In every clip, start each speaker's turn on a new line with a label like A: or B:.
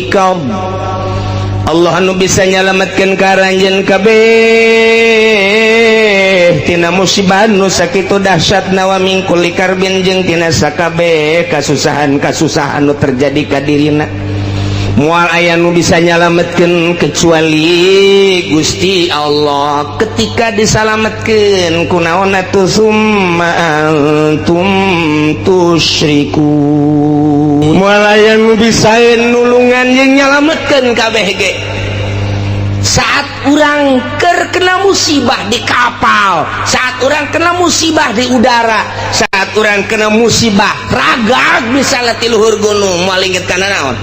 A: kulli karb. Allah nu bisa nyalametkeun ka aranjeun kabeh tina musibah nu sakitu dahsyatna, wa min kulli karbin jeung tina sakabeh kasusahan-kasusahan nu terjadi ka dirina. Moal aya nu bisa nyalametkeun kecuali Gusti Allah. Ketika disalametkeun, kunaon atuh? Summa antum tusyrikun. Moal aya nu bisa nulungan jeung nyalametkeun kabeh ge. Saat urang keur kena musibah di kapal, saat urang kena musibah di udara, saat urang kena musibah ragag misalnya ti luhur gunung, moal inget kana naon.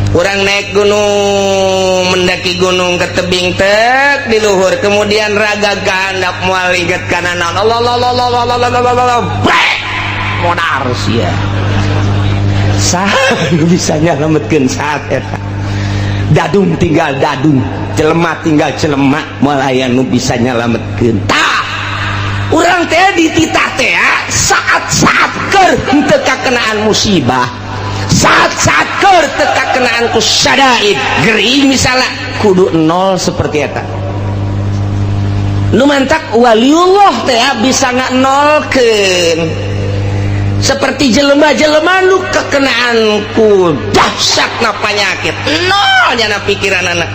A: Urang naik gunung, mendaki gunung ke tebing tek di luhur, kemudian ragag ka handap, moal inget kana naon. Allah Allah Allah Allah Allah Allah Allah Allah, brek, modar sia. Saha nu bisa nyalametkeun saat eta? Dadung tinggal dadung, jelema tinggal jelema, moal aya nu bisa nyalametkeun. Tah, urang teh dititah teh saat-saat keur henteu kakenaan musibah, saat-saat keur teu kakenaan ku syadaid, gering misalnya, kudu nol seperti eta. Nu mantak waliullah teh bisa nolkeun seperti jelema-jelema nu kekenaan ku dahsyatna penyakit, nol nyana pikiran anak.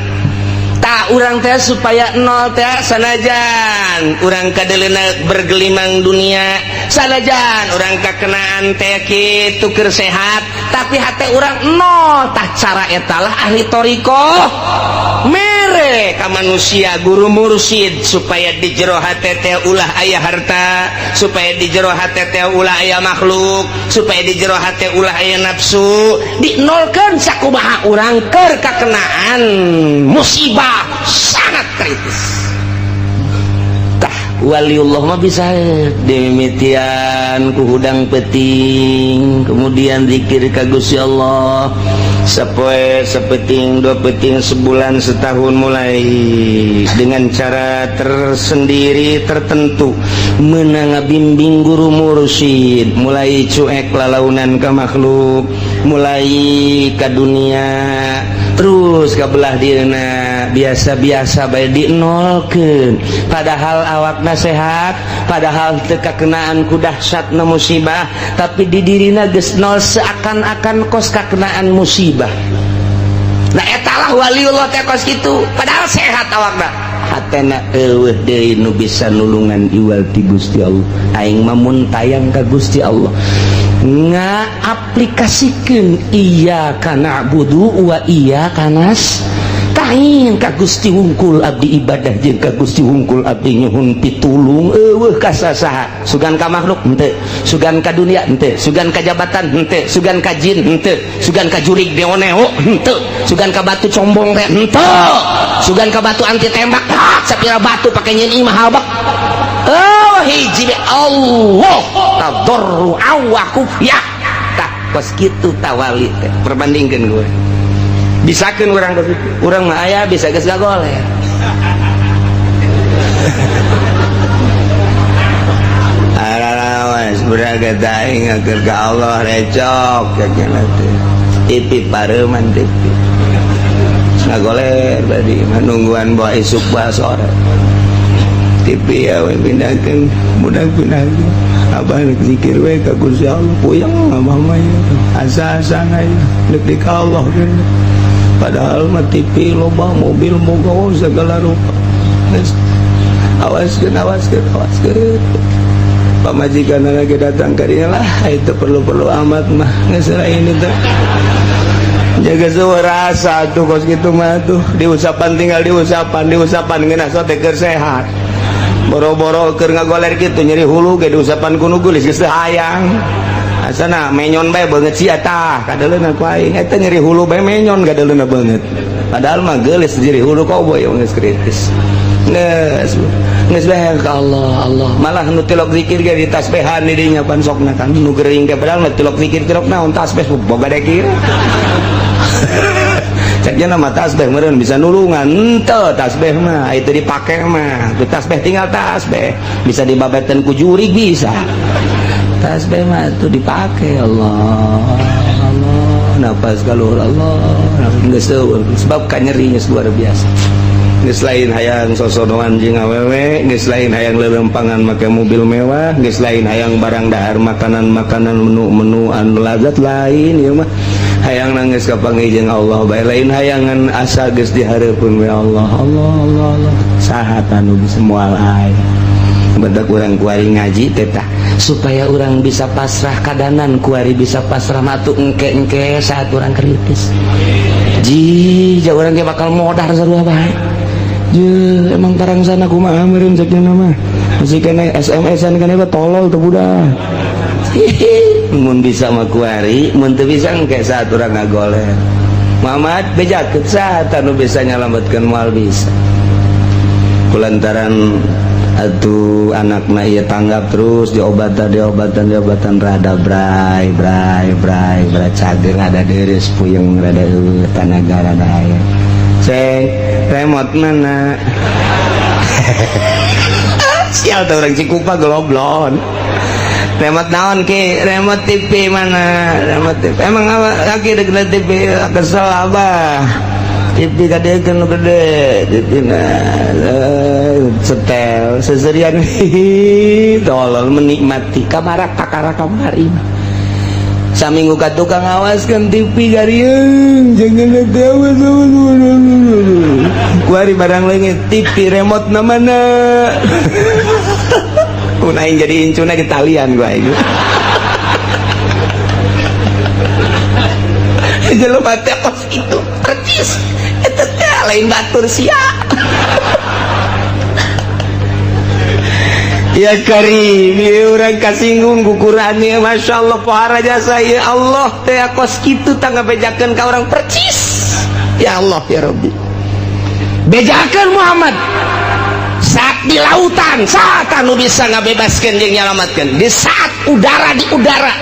A: Tak, urang teh supaya nol teh, sanajan urang kadeleuna bergelimang dunia, sanajan urang kakenaan teh kitu keur sehat, tapi hate urang nol. Tah, cara eta lah ahli thoriqoh mere ka manusia, guru mursyid, supaya di jero hate teh ulah aya harta, supaya di jero hate teh ulah aya makhluk, supaya di jero hate ulah aya nafsu, dinolkeun sakumaha urang keur kakenaan musibah sangat kritis. Tah, waliullah mah bisa dimimitian ku hudang peting, kemudian zikir ka Gusti Allah sapoe sapeting, dua peting, sebulan, setahun, mulai dengan cara tersendiri tertentu menang bimbing guru mursyid, mulai cuek lalaunan ke makhluk, mulai ke dunia, terus ke belah dina biasa-biasa bae, dinolkeun. Padahal awakna sehat, padahal teu kakenaan ku dahsyatna musibah, tapi di dirina geus nol, seakan-akan kos kakenaan musibah. Nah, etalah waliullah teh kos kitu. Padahal sehat awakna, hatena eueuh deui nu bisa nulungan iwal ti Gusti Allah. Aing mah mun tayang ka Gusti Allah, ngaaplikasikeun iyyaka na'budu wa iyyaka nasta'in. Ka Gusti wungkul abdi ibadah jeung ka Gusti wungkul abdi nyuhun pitulung, eueuh ka sasaha. Sugan ka makhluk henteu, sugan ka dunia henteu, sugan ka jabatan henteu, sugan ka jin henteu, sugan ka jurig neo-neo henteu, sugan ka batu combong teh henteu, sugan ka batu anti tembak. Ah, sapira batu pake nyeun imah habak. Oh, hiji be Allah, tadarru'an wa khufyah. Tah, kos kitu tawali teh. Perbandingkeun gue, bisakeun urang kos kitu. Urang mah aya bisa geus gagoleh. Ararawas beragat aing keur ka Allah recok cenah teh. TV pareuman, TV ngagoler tadi mah, nungguan bawa isuk bawa sore. TV ya we pindahkeun, mudah pindahkeun. Abah rek zikir we ka Gusti Allah, puyeng abah mah ya. Asa-asa ya rek di ka Allah kan. Padahal mah TV loba, mobil moga, oh, segala rupa. Geus, awaskeun, awaskeun, awaskeun. Pamajikan lagi datang ke dia lah, itu perlu-perlu amat mah, geus lah ini tuh. Jaga semua rasa tuh kos gitu mah tuh, diusapan tinggal diusapan, diusapan ngeunah sote keur sehat. Boro-boro keur ngagoler kitu, nyeri hulu ge diusapan ku nu geulis geus teu hayang. Asana menyon bae beungeut sia. Tah, kadeuleuna ku aing eta nyeri hulu bae menyon kadeuleuna beungeut. Padahal mah geulis nyeri hulu koboy geus kritis. Geus geus bae ka Allah Allah. Malah nu tilok zikir ge ditasbehan di dinya pan sokna kan nu gering ge, padahal mah tilok zikir tilok naon, tasbeh boga dekir. Ceknya nama tasbih meureun bisa nulungan henteu. Tasbih mah itu dipake mah itu tasbih tinggal tasbih, bisa dibabetan ku jurig bisa. Tasbih mah itu dipake. Allah Allah. Napas kaluhur, Allah, geus euweuh sebab kanyeri geus luar biasa. Geus lain hayang sosodoan jeung awewe, geus lain hayang lelempangan make mobil mewah, geus lain hayang barang dahar makanan-makanan, menu-menu anu lazat, lain ieu mah. Hayang nangis kapanggih jeung Allah bae, lain hayangan, asa geus dihareupeun we. Allah, Allah, Allah, Allah. Saha anu bisa? Moal aya. Bedak urang kuari ngaji teh tah supaya urang bisa pasrah kadanan, kuari bisa pasrah matu engke-engke saat urang kritis ji ja urang ge bakal modar sarua bae. Je, emang tarang sana kumaha meureun cek mah, masih kena SMS-an kan eta tolol tuh budak. Mun bisa mah kuari, mun teu bisa engke saat urang ngagoler. Muhammad, bejakeun saha anu bisa nyalametkeun? Moal bisa. Kulantaran atuh anakna ieu tanggap, terus diobatan, diobatan, diobatan, rada bray bray bray bray, cager, rada deres, puyeng rada eueuh, tanaga rada aya. Ceng, remote mana? Sial tuh orang Cikupa geloblon. Remote naon, Ki? Remote TV mana? Remote TV. Emang apa kaki dek TV? Kesel abah. TV kadekeun nu gede, TV na setel seserian, tolol menikmati kamara kakara kamari. Saminggu ka tukang ngawaskeun TV gariung, jangan nanti awas awas. Kuari barang leungit TV, remote na mana? Mun aing jadi incuna di talian gua aing. Jelema teh kos itu percis. Eta teh lain batur sia. Ya Karim, ya urang kasinggung ku Quran ya, Masya Allah, pohara jasa ya Allah teh kos kitu tangga bejakeun ka urang percis. Ya Allah, ya Rabbi. Bejakeun Muhammad saat di lautan, saat anu bisa ngabebaskeun jeung nyalamatkeun? Di saat udara, di udara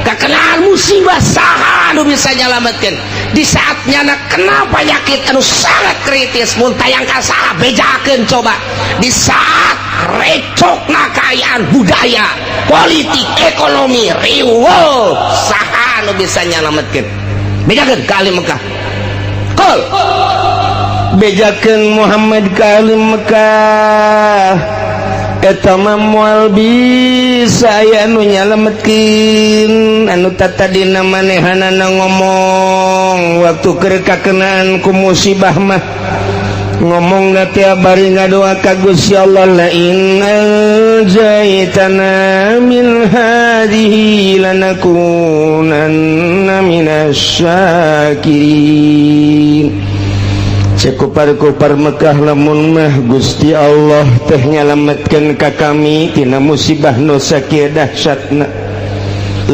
A: kekenaan musibah, saha anu bisa nyalamatkeun? Di saat nyana kena penyakit anu sangat kritis, mun tayang ka saha? Bejakeun coba. Di saat recokna kaayaan budaya, politik, ekonomi riweuh, saha anu bisa nyalametkeun? Bejakeun ka ahli Mekah. Qul, bejakeun Muhammad ka ahli Mekah, eta mah moal bisa aya anu nyalametkeun. Anu tatadina manehanana ngomong waktu keur kakenaan ku musibah mah, ngomong teh bari ngadoa ka Gusti Allah, la in anjaytana min hadhihi lanakunanna minasy syakirin. Cek kupar-kupar Mekah, lamun mah Gusti Allah teh nyalametkeun ka kami tina musibah nu sakieu dahsyatna,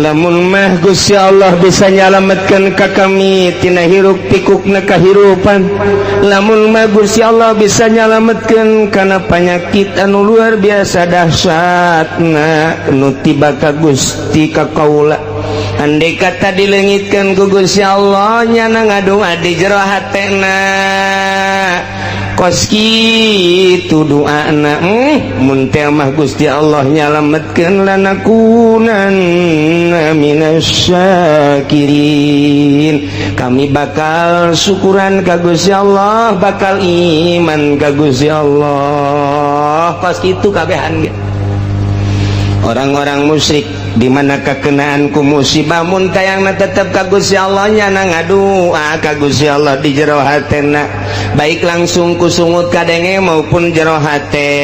A: lamun mah Gusti Allah bisa nyalametkeun ka kami tina hiruk pikukna kahirupan, lamun mah Gusti Allah bisa nyalametkeun kana panyakit anu luar biasa dahsyatna nu tiba ka Gusti ka kaula, andai kata dilengitkan ku Gusti Allah, nyana ngadoa di jero hatena kos kitu doana, mun teh mah Gusti Allah nyalametkeun, lanakunanna minasy syakirin, kami bakal syukuran ka Gusti Allah, bakal iman ka Gusti Allah. Kos kitu kabehan ge orang-orang musyrik di mana kekenaan ku musibah, mun tayangna tetep ka Gusti Allah, nyana ngadua ka Gusti Allah di jero hatena, baik langsung ku sungut kadenge maupun jero hate,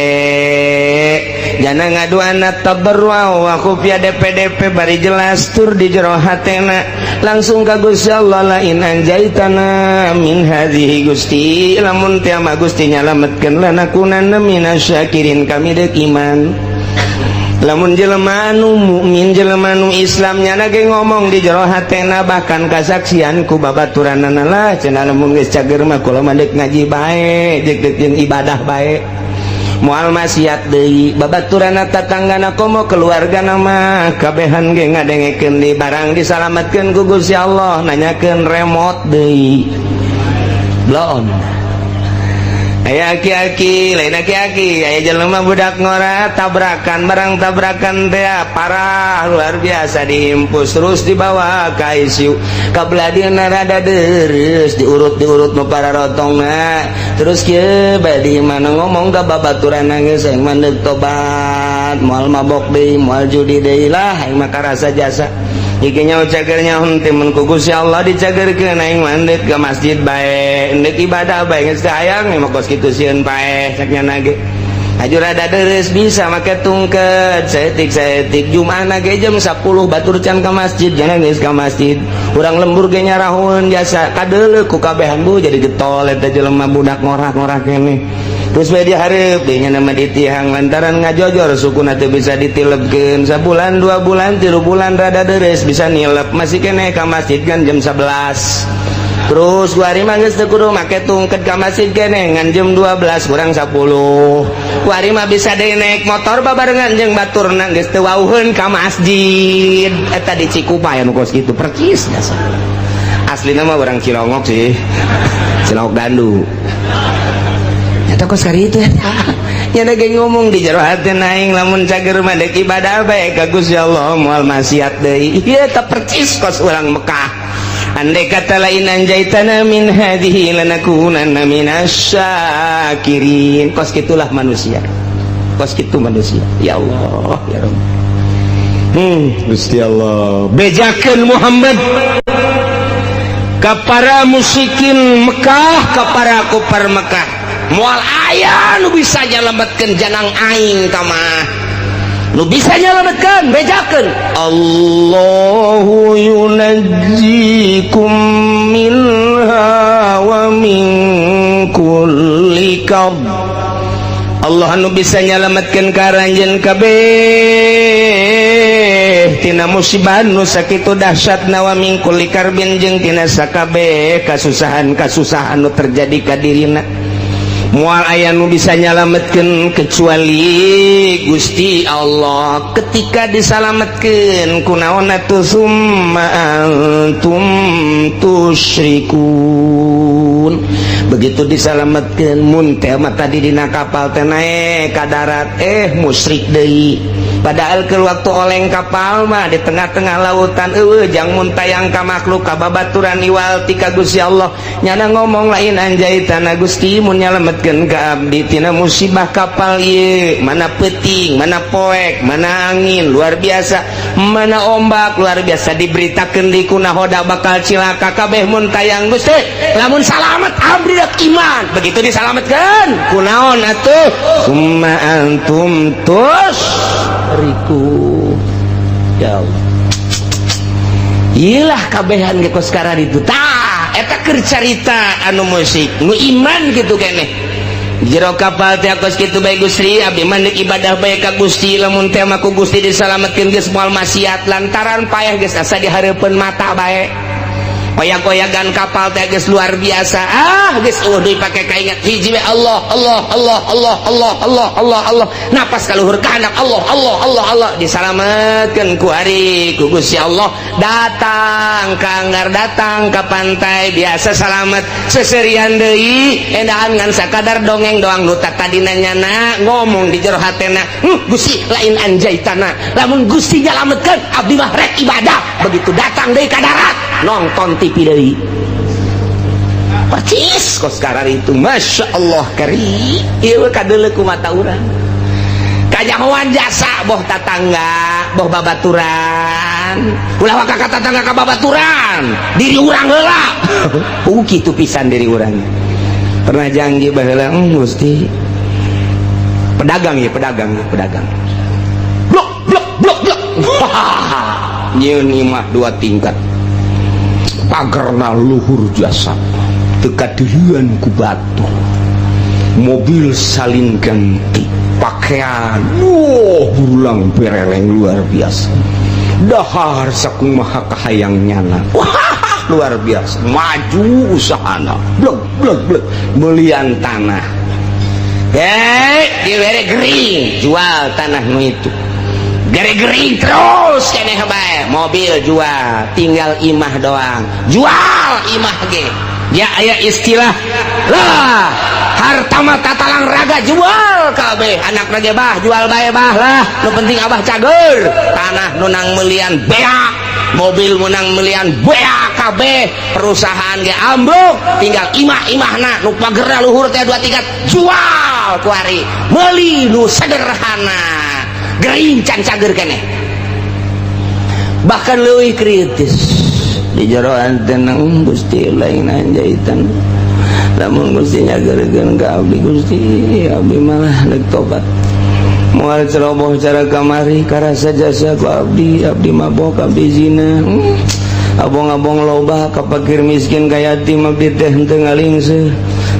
A: jana ngaduana tabarru wa khufya, DPDP, bari jelas tur di jero hatena langsung ka Gusti Allah, la in anjaitana min hadhihi, Gusti, lamun teh mah Gusti nyalametkeun, lanakunanna minasyakirin, kami deuk iman. Lamun jelema anu mukmin, jelema anu Islam, nyana ge ngomong di jero hatena, bahkan kasaksian ku babaturanana lah cenah, lamun geus cager mah kula mah deuk ngaji bae, deuk deuk jeung ibadah bae, moal maksiat deui. Babaturanna, tatanggana, komo keluargana mah kabehan ge ngadengekeun di barang disalametkeun ku Gusti Allah, nanyakeun remote deui. Bloon. Aya aki-aki, lain aki-aki, aya jelema budak ngora tabrakan, barang tabrakan teh parah luar biasa, diimpus terus dibawa ke ICU. Kabelah dieuna rada deres, diurut-diurut nu para rotongna. Terus kieu bae di mana ngomong ka babaturan, nangis, "Aing mah deuk tobat, moal mabok deui, moal judi deui lah, aing mah karasa jasa. Iki nya cagernya henteu mun ku Gusti Allah dicagerkeun, aing mah deuk ka masjid bae, deuk ibadah bae, geus teu hayang mah kos kitu sieun paeh," cek nya ge. Aju rada deres bisa make tungket saeutik saeutik, Jumaah ge jam 10 batur can ka masjid, jangan geus ka masjid. Urang lembur ge nyarahun jasa kadeuleu ku kabehan, bu jadi getol eta jelema budak ngorak-ngorak keneh. Terus bae dihareup deui nya nama ditihang lantaran ngajojor sukuna teu bisa ditilebkeun. Sabulan, 2 bulan, 3 bulan rada deres bisa nilep, masih keneh ka masjid kan jam 11. Terus kuari mah geus teu kudu make tungket, ka masjid keneh ngan jam 12 kurang 10. Kuari mah bisa deui naik motor babarengan jeung baturna, geus teu wauheun ka masjid. Eta di Cikupa anu kos kitu percis dasar. Aslina mah orang Cilongok sih, Cilongok Dandu. Nyata kos kari itu eta nya ge ngomong di jero hati, "Aing lamun cager mah dek ibadah bae ka Gusti Allah, moal maksiat deui." Ieu teh percis kos urang Mekah. Andai kata lain anjaitana min hadhihi lanakunanna minasyakirin. Kos gitulah manusia, kos kitu manusia. Ya Allah, ya Rabb, Gusti Allah bejakeun Muhammad ka para musyrikin Mekah, ka para kufar Mekah, moal aya nu bisa nyalametkeun janang aing kamah nu bisa nyalametkeun. Bejakeun, Allahu yunajjikum minha wa min kulli karb. Allah anu bisa nyalametkeun ka aranjeun kabeh tina musibah nu sakitu dahsyatna, wa min kulli karbin, jeung tina sakabeh kasusahan-kasusahan nu terjadi ka dirina. Moal aya nu bisa nyalametkeun kecuali Gusti Allah. Ketika disalametkeun kunaon atuh? Summa antum tusyrikun. Begitu disalametkeun, mun teh mah tadi dina kapal teh naek ka darat, musyrik deui. Padahal ke waktu oleng kapal mah di tengah-tengah lautan eueuh jang muntayang ka makhluk, ka babaturan, iwal ti ka Gusti Allah. Nyana ngomong, "Lain anjaitana Gusti, mun nyalametkeun ka abdi tina musibah kapal ieu, mana peuting, mana poek, mana angin luar biasa, mana ombak luar biasa, diberitakeun di ku nahoda bakal cilaka kabeh, muntayang Gusti, lamun salamet abdi rek iman." Begitu disalametkeun kunaon atuh? Summa antum tusyrikun. Ya Allah. Iyalah, kabehan ge kos itu tah. Eta keur carita anu musyrik, nu iman gitu keneh. Jero kapal teh kos kitu bae, "Gusti, abdi mah ibadah bae ka Gusti, lamun teh mah ku Gusti disalametkeun geus moal maksiat," lantaran payah geus asa di hareupeun mata bae. Koyak-koyagan kapal teh geus luar biasa. Ah, geus eueuh deui pake kaingat, hiji we, Allah, Allah, Allah, Allah, Allah, Allah, Allah, Allah. Napas ka luhur ka handap, Allah, Allah, Allah, Allah. Disalametkeun ku ari ku Gusti Allah, datang ka anggar, datang ka pantai biasa, salamet. Seserian deui, endahan ngan sakadar dongeng doang. Nu tadina nyana ngomong di jero hatena, "Gusti, lain anjaitana, lamun Gusti nyalametkeun abdi mah rek ibadah." Begitu datang deui ka darat, nonton TV deui, percis kos karar itu. Masya Allah, kari ieu kadeuleu ku mata urang, kanyahoan jasa, boh tatangga, boh babaturan. Ulah waka ka tatangga, ka babaturan, diri urang heula. Kitu pisan diri urang. Pernah janji baheula, Gusti, pedagang ya, pedagang ya, pedagang, blok blok blok blok, nyieun imah dua tingkat, pagerna luhur jasa, teu kadeuleun ku batur, mobil salin ganti, pakaian wow burulang bereleng luar biasa, dahar sakumaha kahayang nyana, wah luar biasa maju usahana, blek blek blek, belian tanah. Hei, dibere gering, jual tanah nu itu. Gering terus keneh bae, mobil jual, tinggal imah doang, jual imah ge. Ya, aya istilah lah, harta mah tatalang raga, jual kabeh. Anak ge, "Bah, jual bae, Bah lah, nu penting Abah cager." Tanah menang melian beak, mobil menang melian beak kabeh, perusahaan ge ambruk, tinggal imah-imahna nu pagerna luhur teh dua tingkat, jual kuari, meuli nu sederhana, gering can cager keneh. Bahkan leuwih kritis di jeroan tenang, "Gusti, lain anjaitan, lamun Gusti nyageurkeun ka abdi, Gusti, abdi malah rek tobat, moal ceroboh cara kamari, karasa jasa ku abdi, abdi mabok, abdi zina, abong-abong loba ka fakir miskin, ka yatim abdi teh henteu ngalingseuh,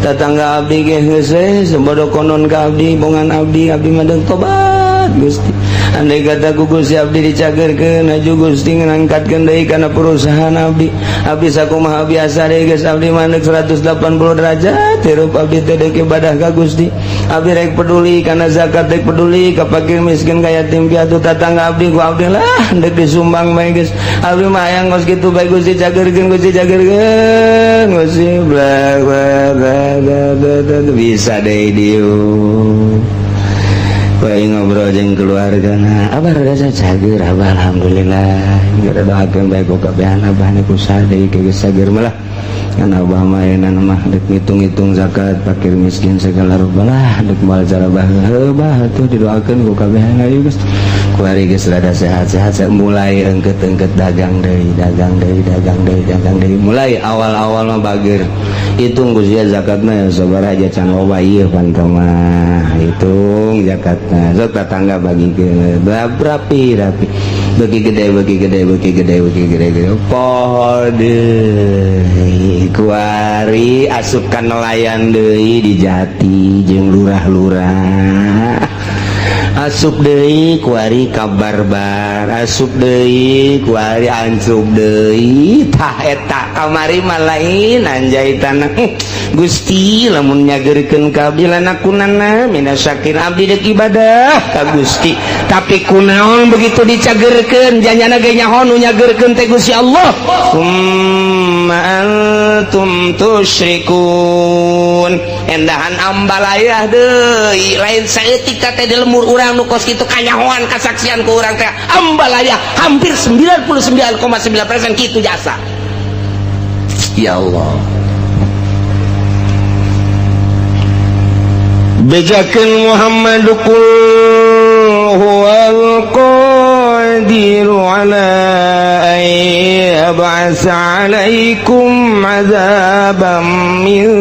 A: tatangga abdi ge geus sebodo konon ka abdi, bongan abdi, abdi mah deuk tobat, Gusti." Andai kata ku Gusti abdi dicagerkeun, aju Gusti ngangkatkeun deui kana perusahaan abdi, abdi sakumaha biasa deui geus, abdi mah 180 derajat hirup abdi teh, deuk ibadah ka Gusti, abdi rek peduli kana zakat, rek peduli ka fakir miskin, ka yatim piatu, tatangga abdi ku abdi lah deuk disumbang bae geus, abdi mah hayang kos kitu bae. Gusti, cagerkeun, Gusti, cagerkeun, Gusti, bla bla bla bla bla. Bisa deui dieu bae ngobrol jeung keluarga, "Nah, Abah rada cager, Abah, alhamdulillah, geura doakeun bae ku kabehan, Abah nih usaha deui ke geus cager malah kan, Abah mah ayeuna mah deuk ngitung-ngitung zakat fakir miskin segala rupa lah, deuk moal cara bah heuh, Bah, atuh didoakeun ku kabehan, ayo geus." Kuari geus rada sehat-sehat, mulai engket-engket dagang deui, dagang deui, dagang deui, dagang deui. Mulai awal-awal mah bager, hitung, "Gus ya, zakatna ya sabaraha aja, can loba ieu pan mah." Hitung zakatna, sok tetangga bagi ke rapi rapi, bagi gede, bagi gede, bagi gede, bagi gede gede. Poho deui, kuari asup ka nelayan deui, di jati jeung lurah-lurah, asup deui kuari ka barbar, asup deui kuari, ancup deui. Tah, eta kamari mah lain anjaitan. "Gusti, lamun nyageurkeun ka abdi, lanakunanna minasyakirin, abdi deuk ibadah ka Gusti." Tapi kunaon begitu dicagerkeun, janyana ge nyaho nu nyageurkeun teh Gusti Allah. Summa antum tusyrikun, endahan ambalayah deui, lain saeutik teh di lembur urang nu kos kitu kanyahoan, kasaksian ku urang teh ambalaya hampir 99,9% kitu jasa. Ya Allah, bejakeun Muhammad, qul huwal qadiru ala an yab'atsa alaikum azaban min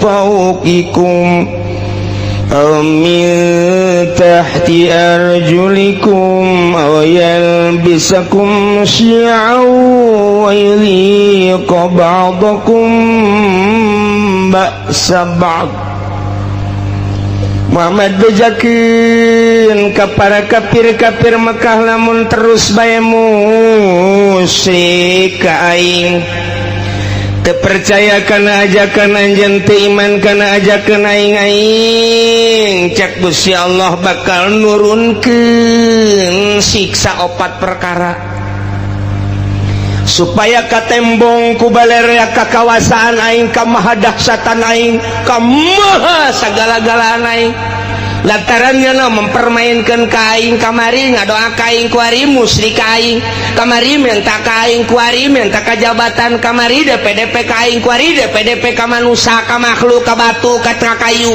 A: fawqikum أو من تحت أرجلكم أو يلبسكم شيعا ويذيق بعضكم بأس بعض. Muhammad, bejakeun ka para kafir-kafir Mekah, lamun terus bae musyrik ka aing, teu percaya kana ajakan anjeun, teu iman kana ajakan aing, aing cek Gusti Allah bakal nurunkeun siksa opat perkara supaya katembong ku balerea kakawasaan aing, ka mahadahsyatan aing, ka maha sagala-galaan aing. Lantarannya no mempermainkan ka aing, kamari ngadoa ka aing, kuari musyrik ka aing, kamari minta ka aing, kuari minta ka jabatan, kamari DPDP ka aing, kuari DPDP ka manusia, ka makhluk, ka batu, ka kayu,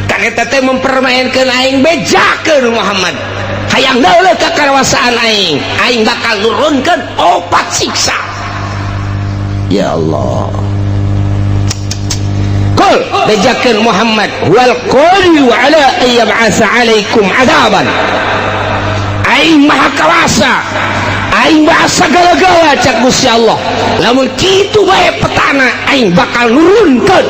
A: kan eta teh mempermainkan aing. Bejakeun Muhammad, hayang dauleuh kakawasaan aing, aing bakal nurunkeun opat siksa. Ya Allah, qul, bejakeun Muhammad, wal qadiru ala an yab'atsa alaikum adaban, aing maha kawasa, aing maha sagala-gala cak Gusti Allah, lamun kitu bae petana, aing bakal nurunkeun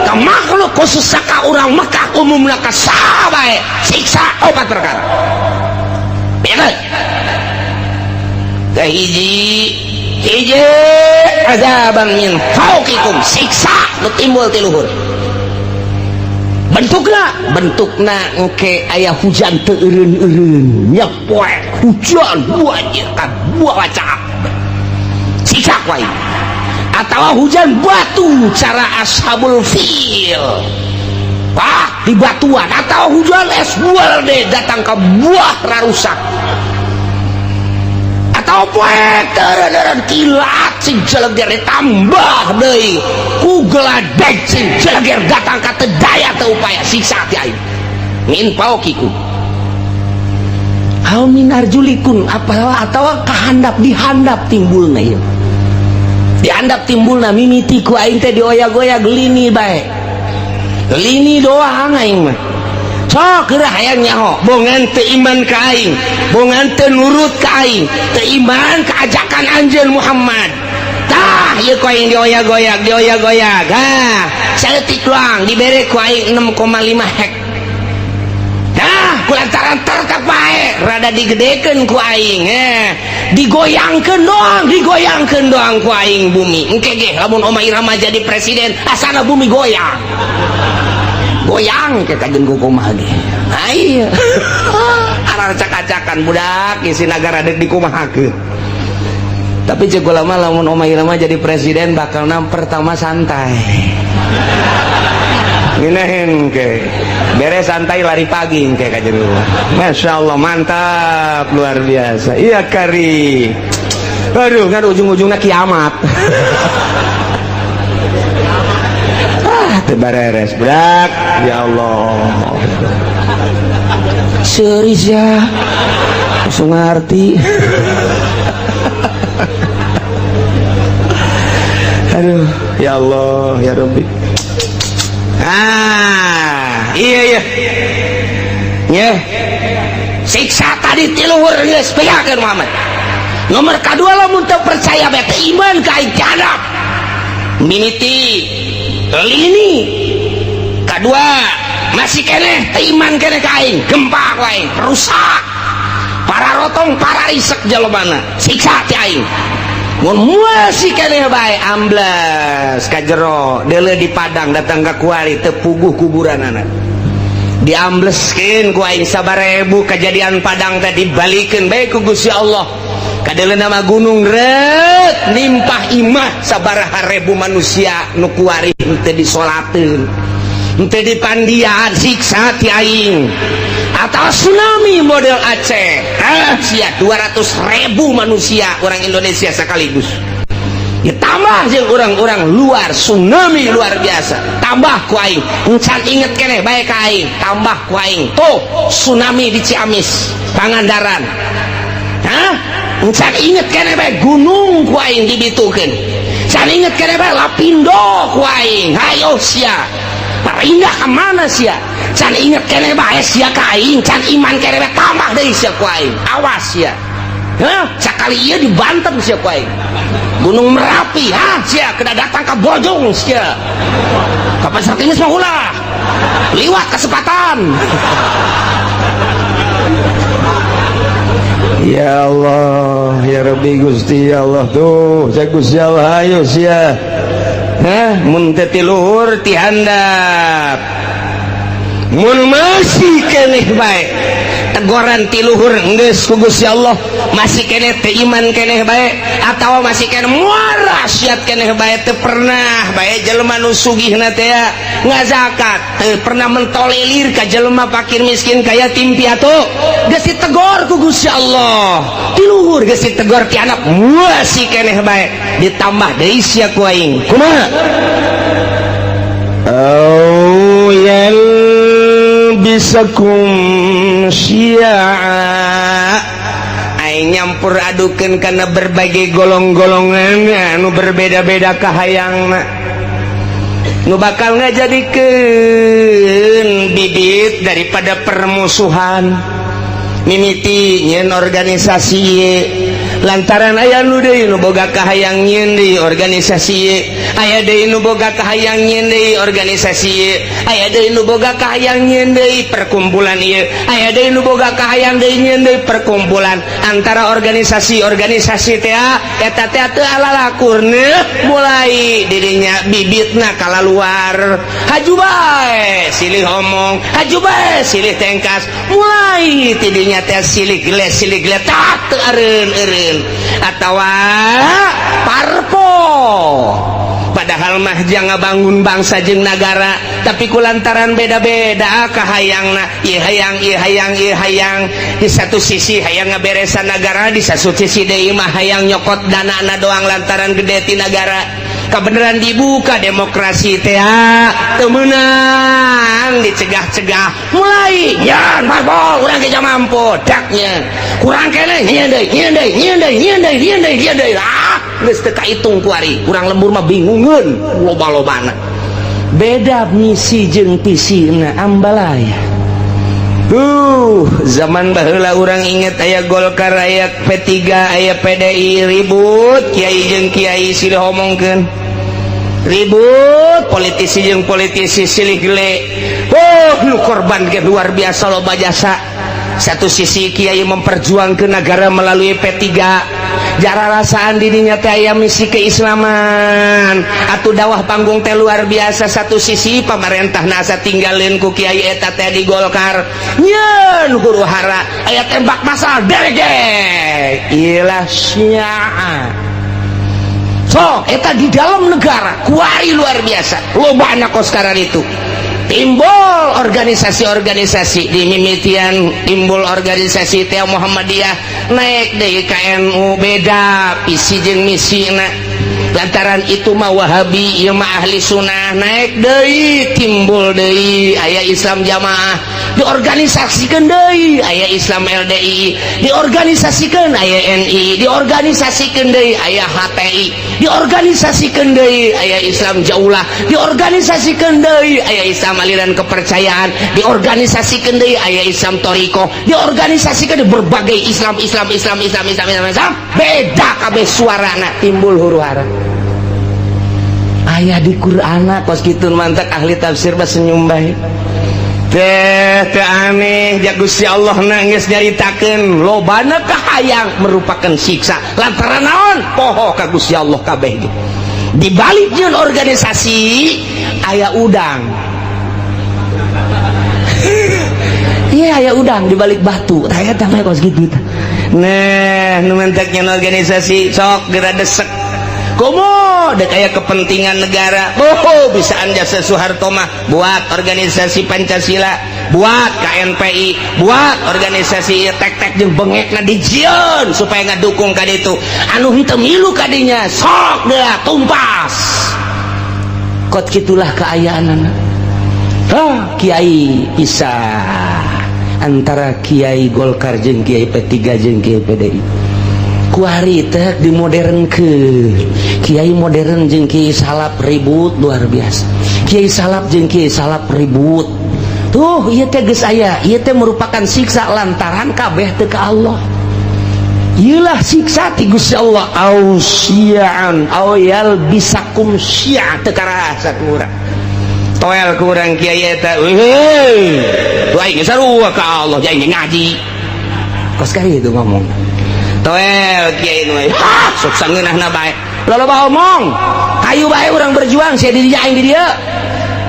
A: ka makhluk, khusus ka urang Mekah, umumna ka saha bae, siksa opat perkara. Bener, kahiji hiji, azaban min fauqikum, siksa nu timbul ti luhur. Bentukna, bentukna engke aya hujan teu eureun-eureun, nyepoek hujan, banjir ka buah waca, siksa ku aing. Atau hujan batu cara ashabul fil. Wah, di batuan atau hujan es bual deh datang ke buah rarusak. Atau poek teureun kilat sing jeleger ditambah deui ku geladeg sing jeleger datang ka teu daya teu upaya siksa ti aing. Min fauqikum. Aw min arjulikum apa atau kahandap dihandap timbulna ieu. Dihandap timbulna mimiti ku aing teh dioyag-oyag lini bae. Lini doang aing mah. Sok geura hayang nyaho, bongan teu iman ka aing, bongan teu nurut ka aing, teu iman ka ajakan anjeun Muhammad. Tah ieu ku aing dioyag-oyag, dioyag-oyag. Ha, saeutik doang dibere ku aing 6,5 hek. Nah, kulantaran tetep bae rada digedekeun ku aing, digoyangkeun doang ku aing bumi. Engke ge lamun Oma Irama jadi presiden, asana bumi goyang. Goyang ke kajen ku kumaha ge. Ayo. Aracak-acakan budak isi nagara deuk dikumahakeun. Tapi ceuk ulama lamun Oma Irama jadi presiden bakalna pertama santai. Nginahin ke beres santai lari pagi ke kajen rumah. Masya Allah mantap luar biasa. Iya kari. Aduh kan ujung-ujungnya kiamat. Ah teu bareres budak. Ya Allah. Serius ya. Langsung ngerti. Aduh ya Allah ya Rabbi. Ah, iya iya. Ya. Siksa tadi ti luhur geus bejakeun Muhammad. Nomor kadua lamun teu percaya bae teu iman ka aing jadap. Mimiti lini. Kadua masih keneh teu iman keneh ka aing, gempa ku aing, rusak. Para rotong, para risek jelema siksa ti aing. Mun masih keneh bae ambles ka jero deuleu di Padang datang ka kuari teu puguh kuburanana. Diambleskeun ku aing sabarebu kejadian Padang teh dibalikeun bae ku Gusti Allah. Kadeuleu nama gunung reut nimpah imah sabaraha ribu manusia nu kuari henteu disolateun. Henteu dipandian siksa ti aing. Atau tsunami model Aceh. Ah, sia 200.000 manusia orang Indonesia sekaligus. Ditambah jeung orang-orang luar tsunami luar biasa. Tambah ku aing. Encan inget keneh bae ka aing. Tambah ku aing. Tuh tsunami di Ciamis, Pangandaran. Hah? Encan inget keneh bae gunung ku aing dibitukeun. Can inget keneh bae Lapindo ku aing. Hayo sia. Pindah ke mana sia? Can inget keneh bae sia ka aing, can iman keneh bae tambah deui sia ku aing. Awas sia. Hah? Sakali ieu dibantem sia ku aing. Gunung Merapi, ha sia kena datang ke Bojong sia. Ka Pasar Timis mah ulah. Liwat kesempatan. Ya Allah, ya Rabbi Gusti ya Allah tuh, saya Gusti Allah ayo sia. Hah, mun teu ti luhur ti handap. Mun masih keneh bae teguran ti luhur geus ku Gusti Allah, masih keneh teu iman keneh bae atawa masih keneh muara siat keneh bae teu pernah bae jelema nu sugihna teh ngazakat, teu pernah mentolelir ka jelema fakir miskin ka yatim piatu, geus ditegor ku Gusti Allah. Ti luhur geus ditegor ti handap masih keneh bae ditambah deui sia ku aing. Kumaha? Au yalbisakum syi'a. Aing nyampur adukeun kana berbagai golong-golongan anu berbeda-beda kahayangna. Nu bakal ngajadikeun bibit daripada permusuhan. Mimiti nyeun organisasi lantaran aya nu deui nu boga kahayang nyeun deui organisasi ieu, aya deui nu boga kahayang nyeun deui organisasi ieu, aya deui nu boga kahayang nyeun deui perkumpulan ieu, aya deui nu boga kahayang deui nyeun deui perkumpulan antara organisasi-organisasi teh eta teh teu alalakurna mulai dirinya bibitna kalaluar haju bae silih omong, haju bae silih tengkas, mulai tidinya teh silih geles silih geles tak teu eureun-eureun atawa parpol. Padahal mah jangan bangun bangsa jeung nagara, tapi kulantaran beda-beda kahayangna, ieu hayang, ieu hayang, ieu hayang. Di satu sisi hayang ngaberesan nagara, di satu sisi deui mah hayang nyokot dana doang lantaran gede ti nagara. Kebenaran dibuka demokrasi teh teu meunang, dicegah-cegah, mulai nyan parpol urang ge mampu daknya kurang keneh, nyieun deui, nyieun deui, nyieun deui, nyieun deui, nyieun deui, nyieun deui. Ah, geus teu kaitung kuari. Urang lembur mah bingungeun loba-lobana, beda misi jeung visina, ambalaya. Zaman baheula urang inget aya Golkar, aya P3, aya PDI, ribut kiai jeung kiai silih omongkeun, ribut politisi jeung politisi silih gele. Oh, nu korban ge luar biasa loba jasa. Satu sisi kiai memperjuangkan negara melalui P3, jara rasaan dirinya teh aya misi keislaman atau dakwah panggung teh luar biasa. Satu sisi pemerintah nasa tinggalin ku kiai eta teh di Golkar, nyeun huru hara, aya tembak masal derege ilah syiah. So eta di dalam negara kuari luar biasa loba anak. Sekarang itu timbul organisasi-organisasi di mimitian, timbul organisasi teh Muhammadiyah, naik dari KNU, beda visi jeung misi. Nah, lantaran itu mah Wahabi, ieu mah ahli sunnah, naik deui, timbul deui aya Islam jamaah, diorganisasikan deui aya Islam LDI, diorganisasikan aya NI, diorganisasikan deui aya HTI, diorganisasikan deui aya Islam Jaulah, diorganisasikan deui aya Islam aliran kepercayaan, diorganisasikan deui aya Islam Toriko, diorganisasikan di berbagai Islam, Islam, Islam, Islam, Islam, Islam, Islam, beda kabeh suarana, timbul huru hara. Aya di Quran kos kitu, mantak ahli tafsir mah senyum bae teh, teh aneh ja Gusti Allah nangis nyaritakeun lobana kahayang merupakan siksa lantaran naon, poho ka Gusti Allah kabeh. Di balik jeung organisasi aya udang. Iya, aya udang di balik batu. Tah, eta mah kos kitu tah. Nah, nu mantaknya organisasi sok geura desek komo dek aya kepentingan negara. Oh, bisaan jasa Soeharto mah buat organisasi Pancasila, buat KNPI, buat organisasi tek-tek jeung bengekna dijieun supaya ngadukung ka ditu. Anu henteu milu kadinya sok geura tumpas. Kot kitulah keayaanana. Ah, kiai bisa antara kiai Golkar jeung kiai P3 jeung kiai PDI kuari teh dimodernkeun. Kiai modern jeung kiai salaf ribut luar biasa, kiai salaf jeung kiai salaf ribut tuh. Ieu teh geus aya, ieu teh merupakan siksa lantaran kabeh teu ka Allah. Ieulah siksa ti Gusti Allah, au syi'an au yalbisakum syi'a, teu karasa ku urang, toel ku urang kiai eta. Heuh, aing sarua ka Allah, aing ngaji kos kali itu ngomong. Toel kiai nu ha sok sangeunahna bae, loba omong, hayu bae urang berjuang, sia di dinya, aing di dieu.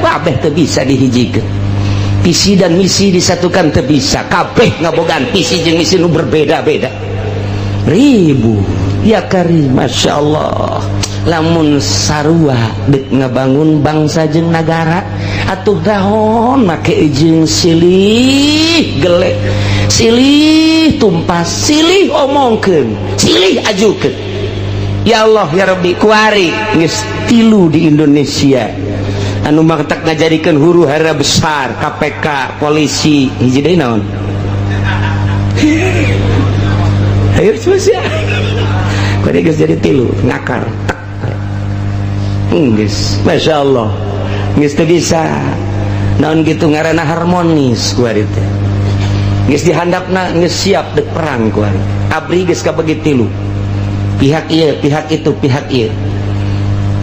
A: Kabeh teu bisa dihijikeun, visi dan misi disatukan teu bisa, kabeh ngabogaan visi jeung misi nu berbeda-beda, ribu ya kari. Masya Allah, lamun sarua dek ngabangun bangsa jeung nagara atuh dahon make jeung silih gelek, silih tumpas, silih omongkeun, silih ajukeun. Ya Allah ya Rabbi, kuari geus tilu di Indonesia anu matak ngajadikeun huru hara besar, KPK, polisi, hiji deui naon? Ayo sia, kuari geus jadi tilu ngakar tek. Geus, Masya Allah, geus teu bisa naon gitu ngaranna harmonis kuari teh. Geus dihandapna, geus siap dek perang kuari. Abri geus kabagi tilu pihak, ieu pihak, itu pihak ieu.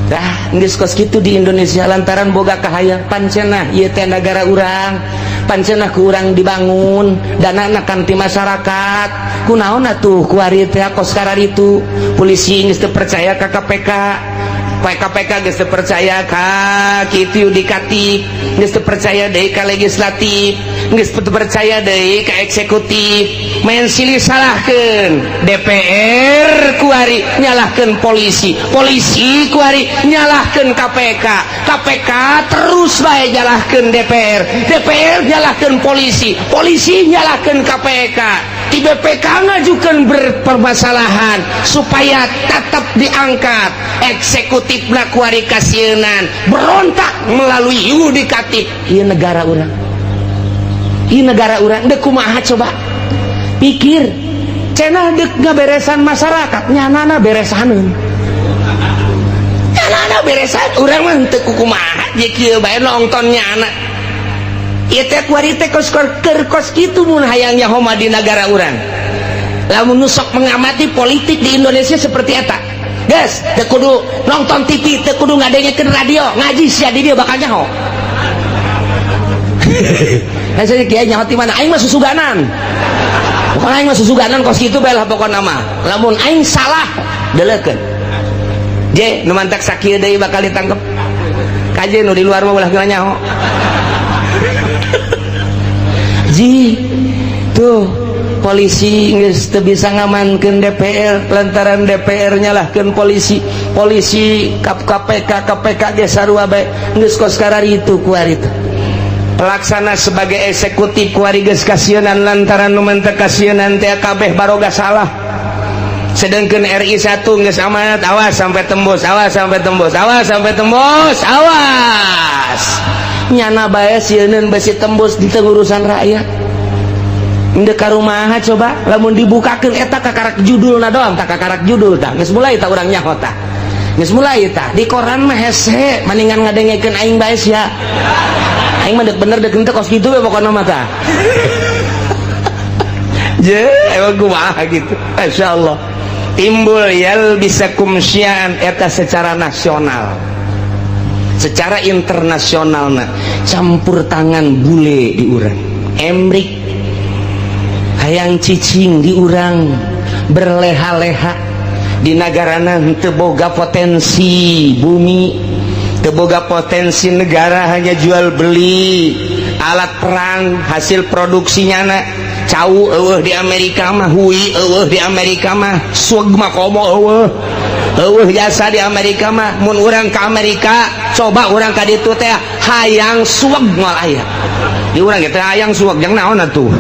A: Dah geus kos kitu di Indonesia lantaran boga kahayang pancenah ieu teh nagara urang, pancenah ku urang dibangun, danana kan ti masyarakat, kunaon atuh kuari teh kos itu. Polisi geus teu percaya ka KPK, KPK geus teu percaya ka kitu yudikatif, geus teu percaya deui ka legislatif. Geus teu percaya deui ka eksekutif, main silih salahkeun. DPR kuari nyalahkeun polisi, polisi kuari nyalahkeun KPK, KPK terus bae nyalahkeun DPR, DPR nyalahkeun polisi, polisi nyalahkeun KPK. Di BPK ngajukan berpermasalahan supaya tetap diangkat. Eksekutif kuari kasieunan berontak melalui yudikatif. Ieu negara urang, ieu negara urang dek kumaha coba pikir. Cenah dek ngaberesan masyarakat, nyanana beresaneun, nyanana beresan. Urang mah teu kumaha je kieu bae nonton nyana. Ieu teh kuari teh kos keur kos kitu mun hayang nyaho mah di negara urang. Lamun nu sok mengamati politik di Indonesia seperti eta. Geus, teu kudu nonton TV, teu kudu ngadengekeun radio, ngaji sia di dieu bakal nyaho. Saya kiai nyaho ti mana? Aing mah susuganan. Pokoknya aing mah susuganan kos kitu bae lah pokona mah. Lamun aing salah, deleukeun. Je, nu mantak sakieu deui bakal ditangkep. Kaje nu di luar mah ulah nyaho. Ji, tuh polisi geus teu bisa ngamankeun DPR lantaran DPR nyalahkeun polisi, polisi KPK, KPK ge sarua bae geus kos kararitu kuari teh. Pelaksana sebagai eksekutif kuari geus kasieunan lantaran nu mantep kasieunan teh kabeh baroga salah. Sedangkan RI 1 geus amanat, awas sampai tembus, awas sampai tembus, awas sampai tembus, awas. Nyana bae sieuneun besi tembus di urusan rakyat. Ndek ka rumaha coba lamun dibukakeun eta kakarak judulna doang, tak kakarak judul tah geus mulai tah urang nyaho tah. Geus mulai tah di koran mah hese maningan ngadengekeun aing bae sia. Aing mah dek bener dek henteu kos kitu we pokona mah tah. Je, emang kumaha gitu. Masyaallah. Timbul yalbisakum syi'an eta secara nasional. Secara internasional nah, campur tangan bule di urang. Emrik hayang cicing di urang berleha-leha di nagarana teu boga potensi bumi, teu boga potensi negara, hanya jual beli alat perang hasil produksinya na. Cau eueuh di Amerika mah, hui eueuh di Amerika mah, sueg mah komo eueuh. Eueuh jasa di Amerika mah. Mun urang ka Amerika, coba urang ka ditu teh hayang sueg moal aya. Di urang ge teh hayang sueg jang naon atuh.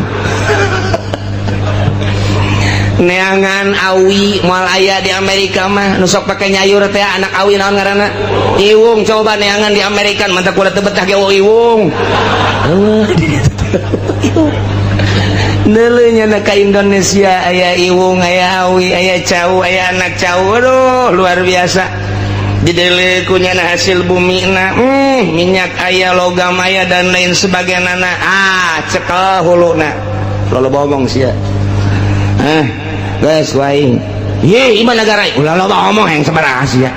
A: Neangan awi moal aya di Amerika mah, nu sok pake nyayur teh anak awi naon ngaranna? Iwung. Coba neangan di Amerika mantap kula teu betah ge iwung. Eueuh di ditu. Neuleuh nya ka Indonesia aya iwung, aya awi, aya cau, aya anak cau. Aduh, luar biasa. Didele ku nyana hasil bumi na, minyak aya, logam aya dan lain sebagainya. Ah, cekel huluna. Loba omong sia. Ah, geus ku aing. Ye, ieu negara ulah loba omong yang sabaraha sia.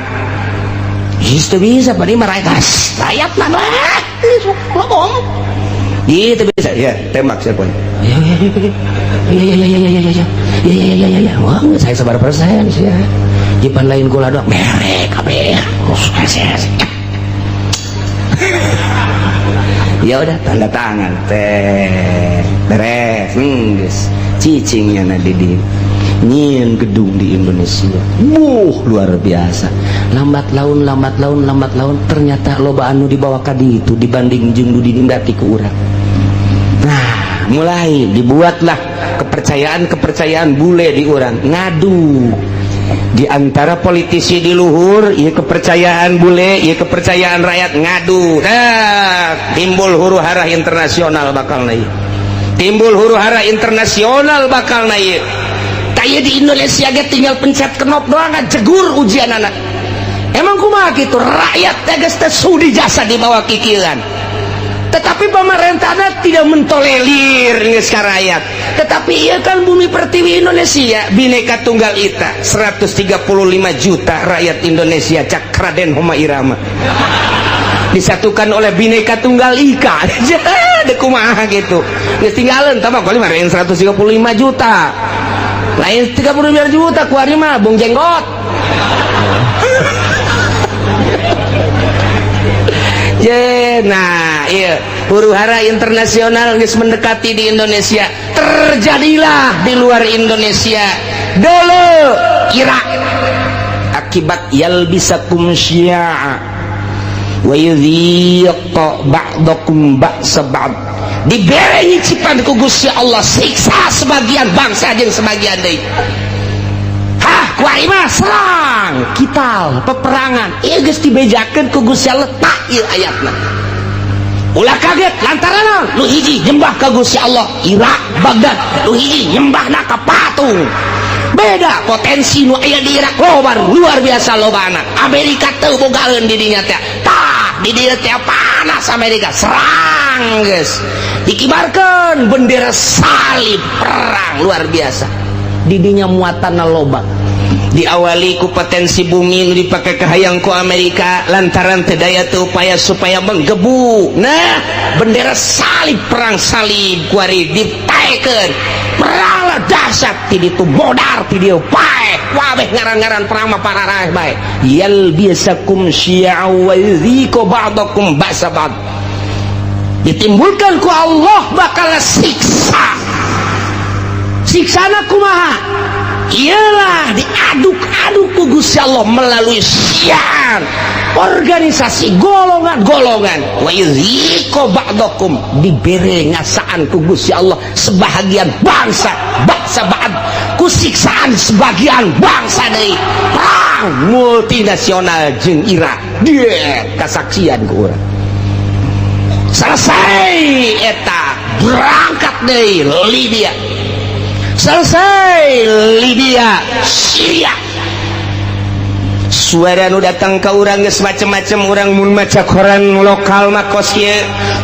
A: Geus teu bisa bari mah rakyat. Rakyat mah loba omong. Ih, teu bisa. Ya, tembak siapa? Ya ya ya ya ya ya ya ya ya ya ya ya ya. Wah, saya sabar persen sih ya. Jipan lain kula doang merek kabeh. Ya udah tanda tangan teh. Beres. Geus. Cicingnya na di nyieun gedung di Indonesia. Buh, luar biasa. Lambat laun, lambat laun, lambat laun ternyata loba anu dibawa ka ditu dibanding jeung nu dinindati ku urang. Nah, mulai dibuatlah kepercayaan-kepercayaan bule di urang ngadu di antara politisi di luhur, ieu kepercayaan bule, ieu kepercayaan rakyat ngadu. Nah, timbul huru hara internasional bakal na ieu. Timbul huru hara internasional bakal na ieu. Tah di Indonesia ge tinggal pencet knop doang jegur ujian anak. Emang kumaha kitu rakyat teh geus teh sudi jasa dibawa kikieuan. Tetapi pemerintahnya tidak mentolerir geus ka rakyat. Tetapi ieu kan bumi pertiwi Indonesia, Bhinneka Tunggal Ika, 135 juta rakyat Indonesia cak Raden Rhoma Irama. Disatukan oleh Bhinneka Tunggal Ika. Dek kumaha gitu. Geus tinggalan tah mah 135 juta. Lain 35 juta kuari mah Bung Jenggot. Je, nah iya. Huru hara internasional geus mendekati di Indonesia. Terjadilah di luar Indonesia. Dulu Irak akibat yalbisakum syi'a wa yudhiq ba'dakum ba'sa ba'd. Dibere nyicipan ku Gusti Allah siksa sebagian bangsa jeung sebagian deui. Hah, kuari mah serang kital peperangan. Ieu geus dibejakeun ku Gusti Allah tak ieu ayatna. Ulah kaget lantaran naon? Nu hiji nyembah ka Gusti Allah Irak Baghdad, nu hiji nyembahna ka patung. Beda potensi nu aya di Irak loba luar biasa lobana. Amerika teu bogaeun di dinya teh. Tah, di dieu teh panas Amerika serang geus. Dikibarkeun bendera salib perang luar biasa. Di dinya muatanna loba. Diawali ku potensi bumi nu dipake kahayang ku Amerika lantaran teu daya teu upaya supaya menggebu. Nah, bendera salib perang salib kuari ditaekeun. Perang lah dahsyat ti ditu modar ti dieu paeh. Wabeh ngaran-ngaran perang mah pararaeh bae. Yalbisakum syi'a wa yudhiqu ba'dakum ba'sa ba'd. Ditimbulkan ku Allah bakal siksa. Siksana kumaha? Ialah diaduk-aduk ku Gusti Allah melalui syiar organisasi golongan-golongan wa yudhiqu ba'dakum dibere ngasaan ku Gusti Allah sebahagian bangsa bangsa ba'd ku siksaan sebagian bangsa deui perang multinasional jeung Irak dia kasaksian ku urang selesai eta berangkat deui Libya selesai Libya Syria suara nu datang ke urang geus macem-macem urang mun maca koran lokal mah kos kieu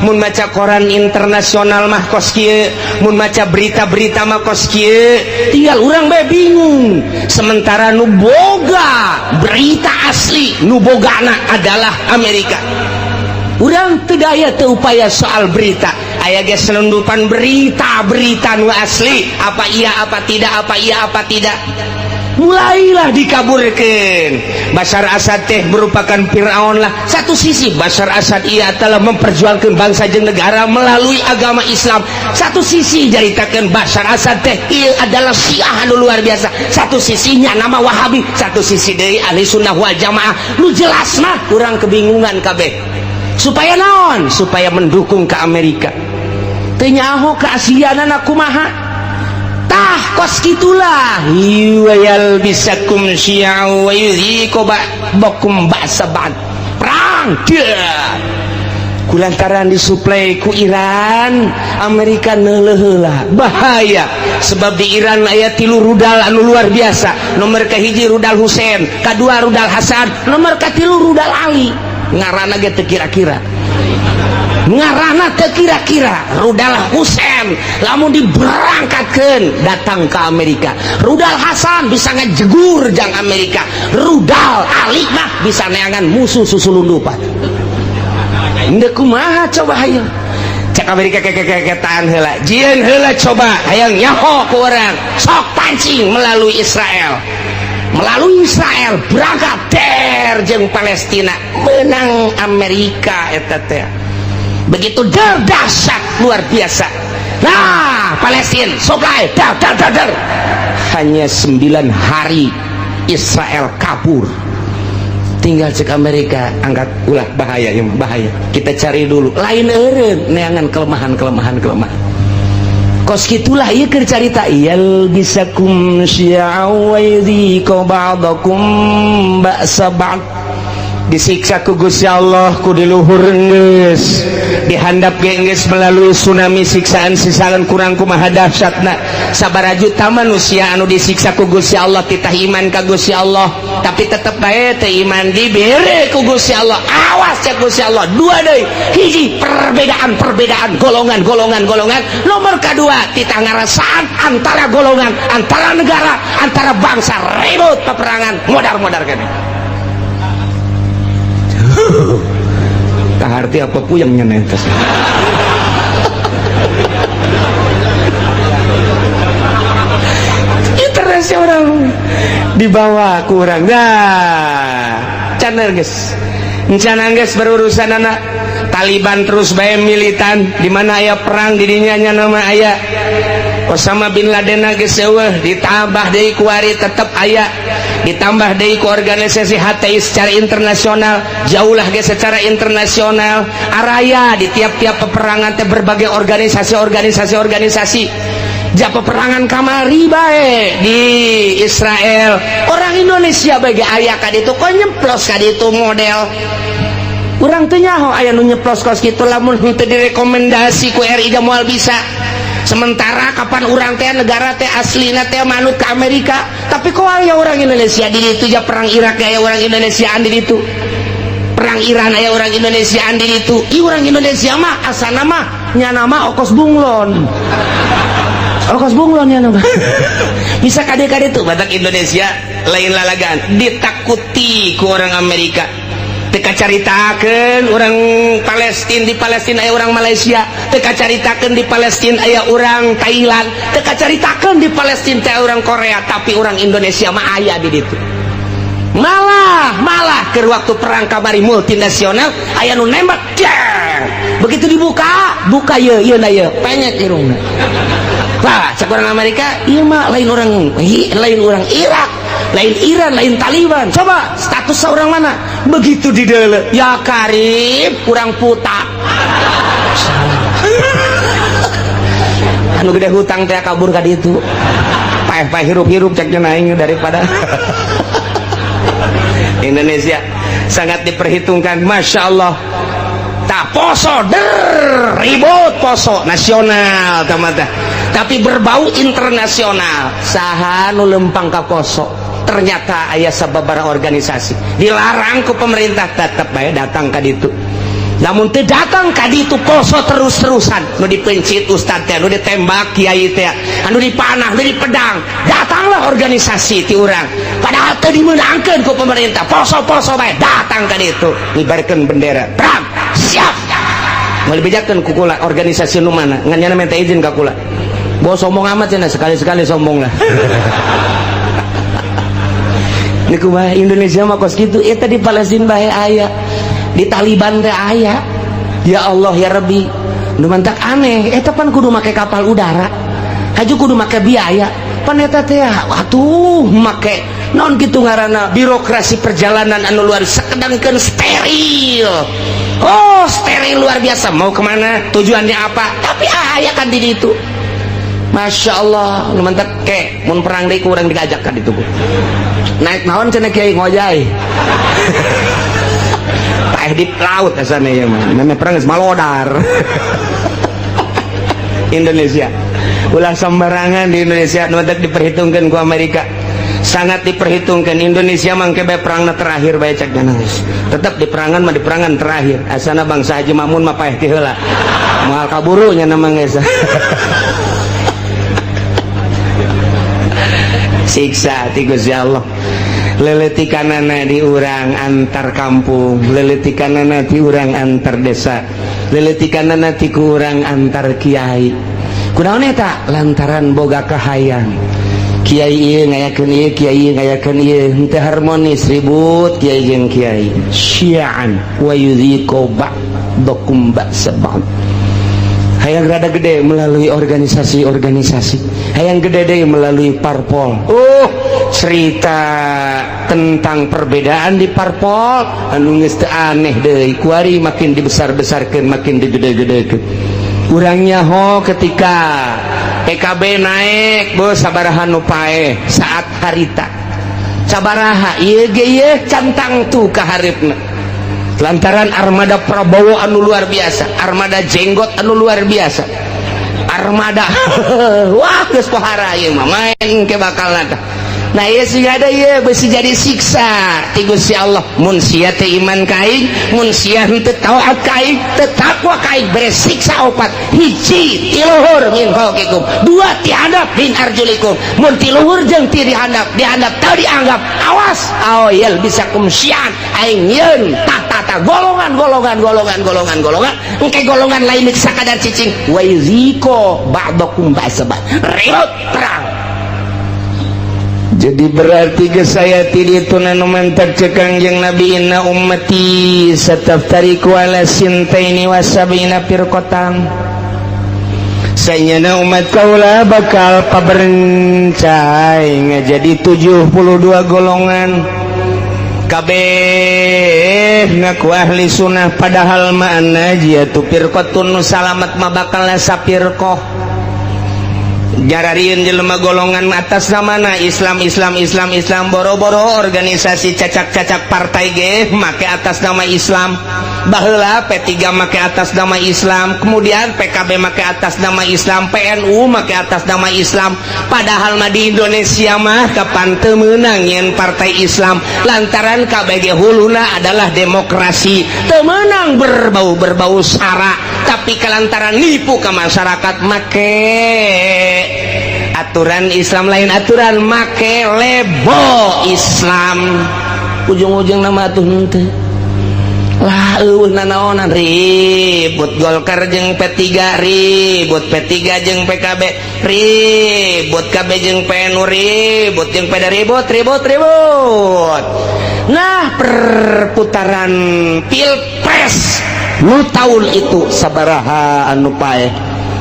A: mun maca koran internasional mah kos kieu mun maca berita-berita mah kos kieu tinggal urang bae bingung sementara nu boga berita asli nu bogana adalah Amerika. Urang teu daya teu upaya soal berita aya ge selundupan berita-berita nu asli apa iya apa tidak apa iya apa tidak mulailah dikaburkan. Bashar Assad teh merupakan Fir'aun lah. Satu sisi Bashar Assad ia telah memperjuangkan bangsa jeung negara melalui agama Islam, satu sisi jaritakan Bashar Assad teh ia adalah Syiah anu luar biasa, satu sisinya nama Wahabi, satu sisi deui ahli sunnah wal jamaah. Nu jelas mah kurang kebingungan kabeh supaya naon? Supaya mendukung ke Amerika. Teu nyaho keaslianana kumaha. Tah kos kitulah yalbisakum syi'a wa yudhiqu ba'dakum ba'sa ba'd. Perang dia kulantaran disuplai ku Iran, Amerika neuleuh heula bahaya sebab di Iran aya 3 rudal anu luar biasa. Nomor kahiji rudal Husain, kadua rudal Hasan, nomor katilu rudal Ali. Ngaranna ge teu kira-kira, ngaranna teu kira-kira. Rudal Husain lamun diberangkatkeun datang ke Amerika, rudal Hasan bisa ngejegur jang Amerika, rudal Ali mah bisa neangan musuh susulundupan. Ndek kumaha coba hayang cek Amerika kekekeketan heula jieun heula coba hayang nyaho ku urang sok pancing melalui Israel, melalui Israel berangkat der jeung Palestina menang Amerika eta teh. Begitu der dahsyat luar biasa. Nah Palestina supply dar dar dar dar hanya 9 hari Israel kabur. Tinggal cek Amerika angkat ulah bahaya ya bahaya kita cari dulu lain eureun neangan kelemahan-kelemahan kelemahan. Kos kitulah ieu keur carita yalbisakum syi'a wa yudhiqu ba'dakum ba'sa ba'd. Disiksa ku Gusti Allah ku di luhur geus dihandap ge geus melalui tsunami siksaan-siksaan kurang kumaha dahsyatna. Sabaraha juta manusia anu disiksa ku Gusti Allah titah iman ka Gusti Allah tapi tetep bae teu iman dibere ku Gusti Allah. Awas cek Gusti Allah dua deui hiji perbedaan-perbedaan golongan-golongan golongan nomor kedua titah ngarasaan antara golongan antara negara antara bangsa ribut peperangan modar-modar kene. Kaharti apa puyeng nyenentes. Internasional dibawa kurang. Nah, caner geus. Encan geus berurusan anak Taliban terus bae militan di mana aya perang di dinya nya nama aya Osama bin Laden geus eueuh, ditambah deui kuari tetep aya, ditambah deui ku organisasi HTI secara internasional, jauhlah ge secara internasional araya di tiap-tiap peperangan teh berbagai organisasi organisasi organisasi. Ja peperangan kamari bae di Israel, orang Indonesia bagi aya ka ditu, kok nyemplos ka ditu. Model urang teu nyaho aya nu nyeplos kos kitu, lamun henteu direkomendasi ku RI ge moal bisa. Sementara kapan urang teh negara teh aslina teh manut ke Amerika, tapi kok aya orang Indonesia di ditu? Ja perang Irak aya orang Indonesia di ditu, perang Iran aya orang Indonesia di ditu. Ih, orang Indonesia mah asana mah nyana mah okos bunglon, okos bunglon ya nama bisa kade-kade tuh. Batak Indonesia lain lalagan, ditakuti ku orang Amerika. Teu kacaritakeun orang Palestina, di Palestina aya orang Malaysia. Teu kacaritakeun di Palestina aya orang Thailand. Teu kacaritakeun di Palestina teh orang Korea, tapi orang Indonesia mah aya di ditu. Malah malah ke waktu perang kamari multinasional aya nu nembak jeng, begitu dibuka buka ye ye na ye penyek irungna. Lah, cek orang Amerika, ieu mah lain orang, lain orang Irak, lain Iran, lain Taliban. Coba status orang mana? Begitu di dele, ya karib kurang puta. Anu gede hutang teh kabur ka ditu. Paeh-paeh hirup-hirup cek aing daripada Indonesia sangat diperhitungkan, masya Allah. Tak poso der ribut, poso nasional tamata, tapi berbau internasional. Saha nu lempang ka poso? Ternyata aya sababaraha organisasi dilarang ku pemerintah, tetep bae datang ka ditu. Namun teu datang ka ditu, poso terus-terusan. Nu dipencit ustad teh, nu ditembak kiai teh, anu dipanah, nu dipedang, datanglah organisasi ti urang, padahal teu dimeunangkeun ku pemerintah. Poso-poso bae datang ka ditu, ngibarkeun bendera perang siap. Mau dibejakeun ku kula organisasi nu mana, ngan nyana minta izin ka kula. Bawa sombong amat cenah, sekali-sekali sombong lah. Ini kumaha Indonesia mah kos kitu. Eta di Palestina bae aya, di Taliban teh aya. Ya Allah ya Rabbi, nu mantak aneh eta pan kudu make kapal udara, haju kudu make biaya pan eta teh, atuh make non kitu ngaranna birokrasi perjalanan anu luar sakedangkeun steril. Oh, steril luar biasa. Mau kemana, tujuannya apa, tapi aya kan di ditu. Masya Allah, nu mantak ke mun perang deui kurang diajak ka ditu. Naik naon cenah kiai? Ngojay paeh di laut asana ya mah. Meme perang geus malodar. Indonesia ulah sembarangan. Di Indonesia nu mantak diperhitungkan ku Amerika, sangat diperhitungkan. Indonesia mangke bae perangna terakhir bae cek geus. Tetep di perangan mah di perangan terakhir asana. Bangsa Haji Makmun mah paeh ti heula, moal kaburu nya nama geus. Siksa ti Gusti Allah leletikanana di urang antar kampung, leletikanana di urang antar desa, leletikanana ti urang antar kiai. Kunaon eta? Lantaran boga kahayang kiai ieu ngayakeun ieu, kiai ieu ngayakeun ieu, henteu harmonis, ribut kiai jeung kiai. Syi'an wa yudhiqu ba'dakum ba'sa ba'd. Hayang rada gede melalui organisasi-organisasi, hayang gede deh melalui parpol. Cerita tentang perbedaan di parpol anu geus teu aneh deui kuari, makin dibesar-besarkeun, makin digede-gedekeun. Urang nyaho ketika PKB naik, bos, sabaraha nu paeh saat harita, sabaraha ieu ge ieu cantang tuh ka haripna, lantaran armada Prabowo anu luar biasa, armada jenggot anu luar biasa, armada wah geus pohara ieu mah main ke bakal tah. Nah, ieu sih ada ieu besi jadi siksa ti Gusti Allah. Mun sia teu iman ka aing, mun sia henteu taat ka aing, teu takwa ka aing, bere siksa opat. Hiji, ti luhur, min fauqikum. Dua, ti handap, min arjulikum. Mun ti luhur jeung ti dihandap, dihandap teu dianggap, awas, aw yalbisakum syi'an, aing yeun tata golongan golongan golongan golongan golongan, engke golongan lain sakadar cicing. Wa yuziko ba'dakum ba'sa ba'd, ribut perang. Jadi berarti ke saya tidak itu nanu mantak cek Kangjeng Nabi, "Inna ummati sataftariqu ala sintaini wa sab'ina firqatan." Sanyana umat kaula bakal paberencai ngajadi 72 golongan, kabeh ngaku ahli sunnah, padahal ma'ana tu firqatun, nu salamat mah bakal sapirqoh. Jararieun jelema golongan atas namana Islam, Islam, Islam, Islam. Boro-boro organisasi cacak-cacak partai ge make atas nama Islam. Baheula P3 make atas nama Islam, kemudian PKB make atas nama Islam, PNU make atas nama Islam. Padahal mah di Indonesia mah kapan teu meunang yen partai Islam, lantaran KBG huluna adalah demokrasi, teu meunang berbau berbau sara. Tapi kalantaran nipu ke masyarakat, make aturan Islam, lain aturan, make label Islam, ujung-ujung nama tuh henteu lah, eueuh nanaonan. Ribut Golkar jeung P3, ribut P3 jeung PKB, ribut KB jeung PNU, ribut jeung PD, ribut, ribut, ribut. Nah, perputaran pilpres nu tahun itu sabaraha anu paeh,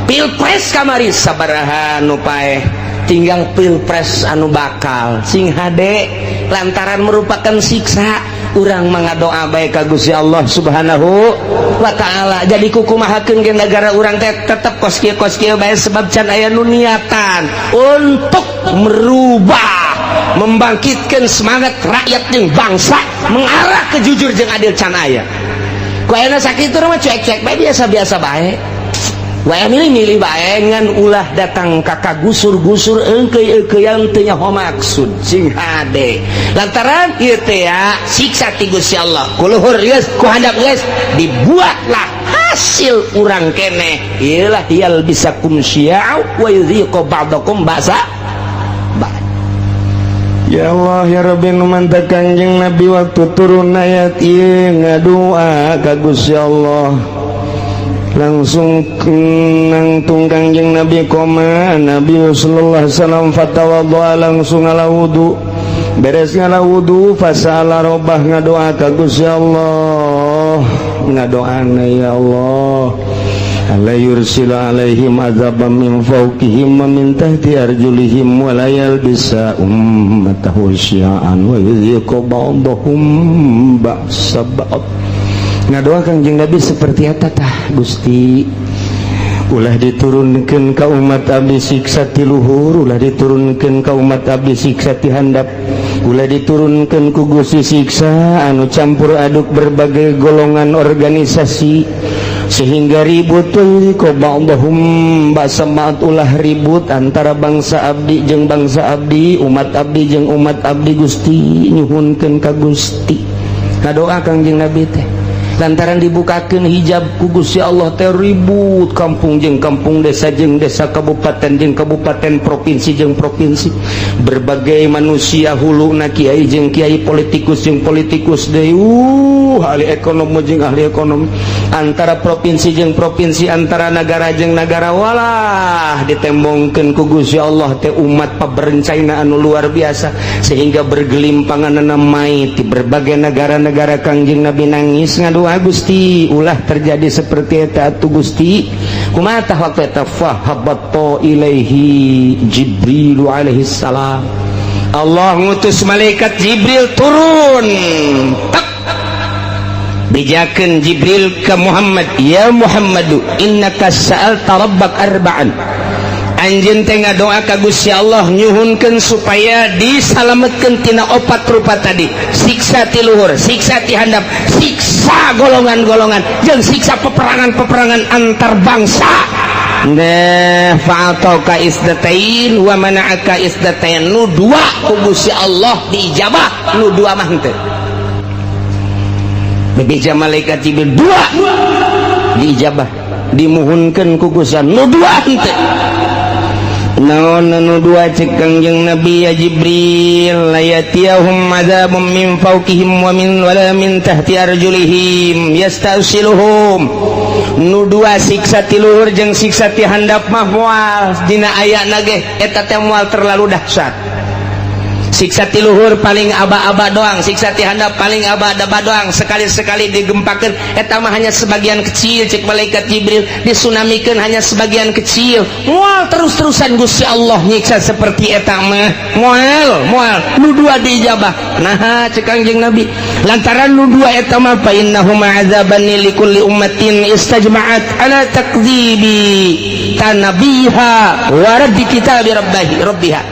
A: pilpres kamari sabaraha anu paeh, tinggal pilpres anu bakal. Sing hade, lantaran merupakan siksa, urang mangadoa bae ka Gusti Allah Subhanahu wa Ta'ala. Jadi kukumahakeun ge negara urang teh tetep kos kieu, kos kieu bae, sebab can aya nu niatan untuk merubah, membangkitkan semangat rakyat jeung bangsa mengarah ke jujur jeung adil, can aya. Ku ayeuna sakitu mah cuek-cuek bae, biasa-biasa bae. Wae milih-milih bae, ngan ulah datang ka kagusur-gusur, engkeuy-engkeuyan, teu nyaho maksud. Sing hade, lantaran ieu teh ya siksa ti Gusti Allah. Ku luhur geus, ku handap geus, dibuatlah hasil urang keneh ieu lah, yalbisakum syi'a wa yudhiqu ba'dakum ba'sa ba'd. Ya Allah, ya Rabbi. Nu mantak Kanjeng Nabi waktu turun ayat ieu ngadua ka Gusti Allah, langsung nangtung Kangjeng Nabi koma Nabi sallallahu alaihi wasallam, fatawaddoa, langsung ngala wudu. Beres ngala wudu, fasala robbah, ngadoa ka Gusti Allah. Ngadoana, "Ya Allah, alla yursila alaihim azaban min fawqihim wa min tahti arjulihim wa la yalbisa ummatahu syi'an wa yudhiqa ba'dahum ba'sa ba'd." Ngadoa Kangjeng Nabi seperti eta tah, "Gusti, ulah diturunkan ka umat abdi siksa ti luhur, ulah diturunkan ka umat abdi siksa ti handap, ulah diturunkan ku Gusti siksa anu campur aduk berbagai golongan organisasi sehingga ribut ko ba'dahum ba'sa ba'd. Ulah ribut antara bangsa abdi jeung bangsa abdi, umat abdi jeung umat abdi. Gusti, nyuhunkeun ka Gusti." Ngadoa Kangjeng Nabi teh lantaran dibukakan hijab ku Gusti Allah teh ribut kampung jeung kampung, desa jeung desa, kabupaten jeung kabupaten, provinsi jeung provinsi, berbagai manusia huluna, kiai jeung kiai, politikus jeung politikus deui, ahli ekonomi jeung ahli ekonomi, antara provinsi jeung provinsi, antara negara jeung negara. Walah, ditembongkeun ku Gusti Allah teh umat paberencaina anu luar biasa sehingga bergelimpangan mayit di berbagai negara-negara. Kangjeng Nabi nangis ngadoa, "Gusti, ulah terjadi seperti eta atuh, Gusti." Kumaha tah waktu eta? Fahabatta ilaihi Jibril alaihi salam. Allah ngutus malaikat Jibril turun tak, bejakeun Jibril ke Muhammad, "Ya Muhammadu, innaka sa'alta rabbak arba'an." Anjeun teh ngadoa ka Gusti Allah, nyuhunkeun supaya disalametkeun tina opat rupa tadi, siksa ti luhur, siksa ti handap, siksa golongan-golongan, jeung siksa peperangan-peperangan antar bangsa. Nah, fa'atauka isdatain wa mana'aka isdatain. Nu dua ku Gusti Allah diijabah, nu dua mah henteu. Bebeja malaikat Jibril, dua diijabah, dimuhunkeun ku Gusti, nu dua henteu. Naon anu dua? Cek Kangjeng Nabi, "Ya Jibril, la yatiyahum adzabun min fawqihim wa min wala min tahti arjulihim yastasiluhum." Nu dua, siksa ti luhur jeung siksa ti handap mah moal dina ayana ge eta teh moal terlalu dahsyat. Siksa ti luhur paling aba-aba doang, siksa ti handap paling aba-aba doang, sekali-sekali digempakeun eta mah hanya sebagian kecil. Cek malaikat Jibril, disunamikeun hanya sebagian kecil. Moal terus-terusan Gusti Allah nyiksa seperti eta mah, moal, moal. Nu dua diijabah. Nah, cek Kangjeng Nabi, lantaran nu dua eta mah fa innahuma azabani likulli ummatin istajma'at ala takdzibi tanabiha wa raddi kitabi rabbihi rabbiha.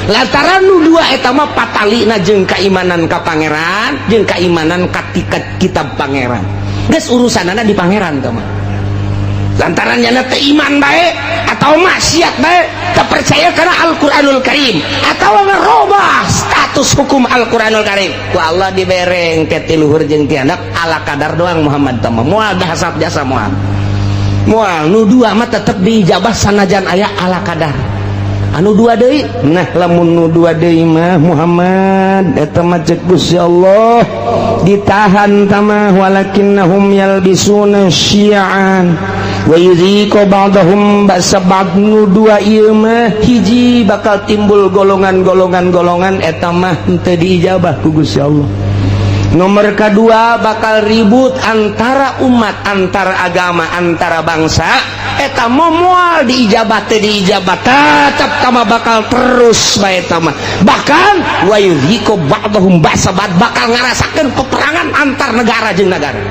A: Lantaran nu dua eta mah patalina jeung keimanan ka pangeran jeung keimanan ka kitab pangeran, geus urusanana di pangeran teh mah. Lantaran nyana teu iman bae atau maksiat bae, teu percaya kana Al-Qur'anul Karim atau ngerobah status hukum Al-Qur'anul Karim, ku Allah dibereng ke ti luhur jeung ti handap ala kadar doang. Muhammad teh mah moal dahasat jasa, moal, moal. Nu dua mah tetep diijabah sanajan aya ala kadar. Anu dua deui, nah, lamun nu dua deui mah, Muhammad, eta mah cek Gusti Allah ditahan tamah, walakinnahum yalbisuna syi'an wa yudhiqu ba'dahum ba'sa ba'd. Nu dua ieu mah, hiji, bakal timbul golongan-golongan golongan, eta mah henteu diijabah ku Gusti Allah. Nomor kedua, bakal ribut antara umat, antara agama, antara bangsa, eta mau moal diijabah teh, diijabah tetap tama, bakal terus bae tama. Bahkan wa yudhiqu ba'dahum ba'sa ba'd, bakal ngarasakeun peperangan antar negara jeung negara.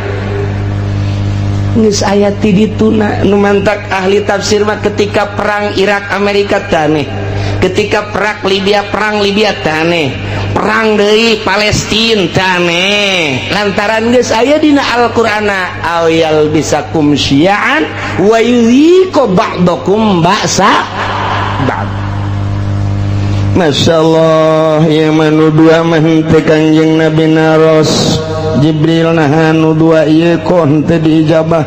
A: Geus aya ti dituna. Nu mantak ahli tafsir mah, ketika perang Irak Amerika taneh, ketika perang Libya, perang Libya taneh, perang deui Palestina taneh, lantaran geus aya dina Al-Qur'ana aw yalbisakum syi'an wa yudhiqu ba'dakum ba'sa ba'd. Masya Allah ya, manu dua mah henteu. Kangjeng Nabi naros, Jibril, nah, nu dua ieu kok henteu diijabah,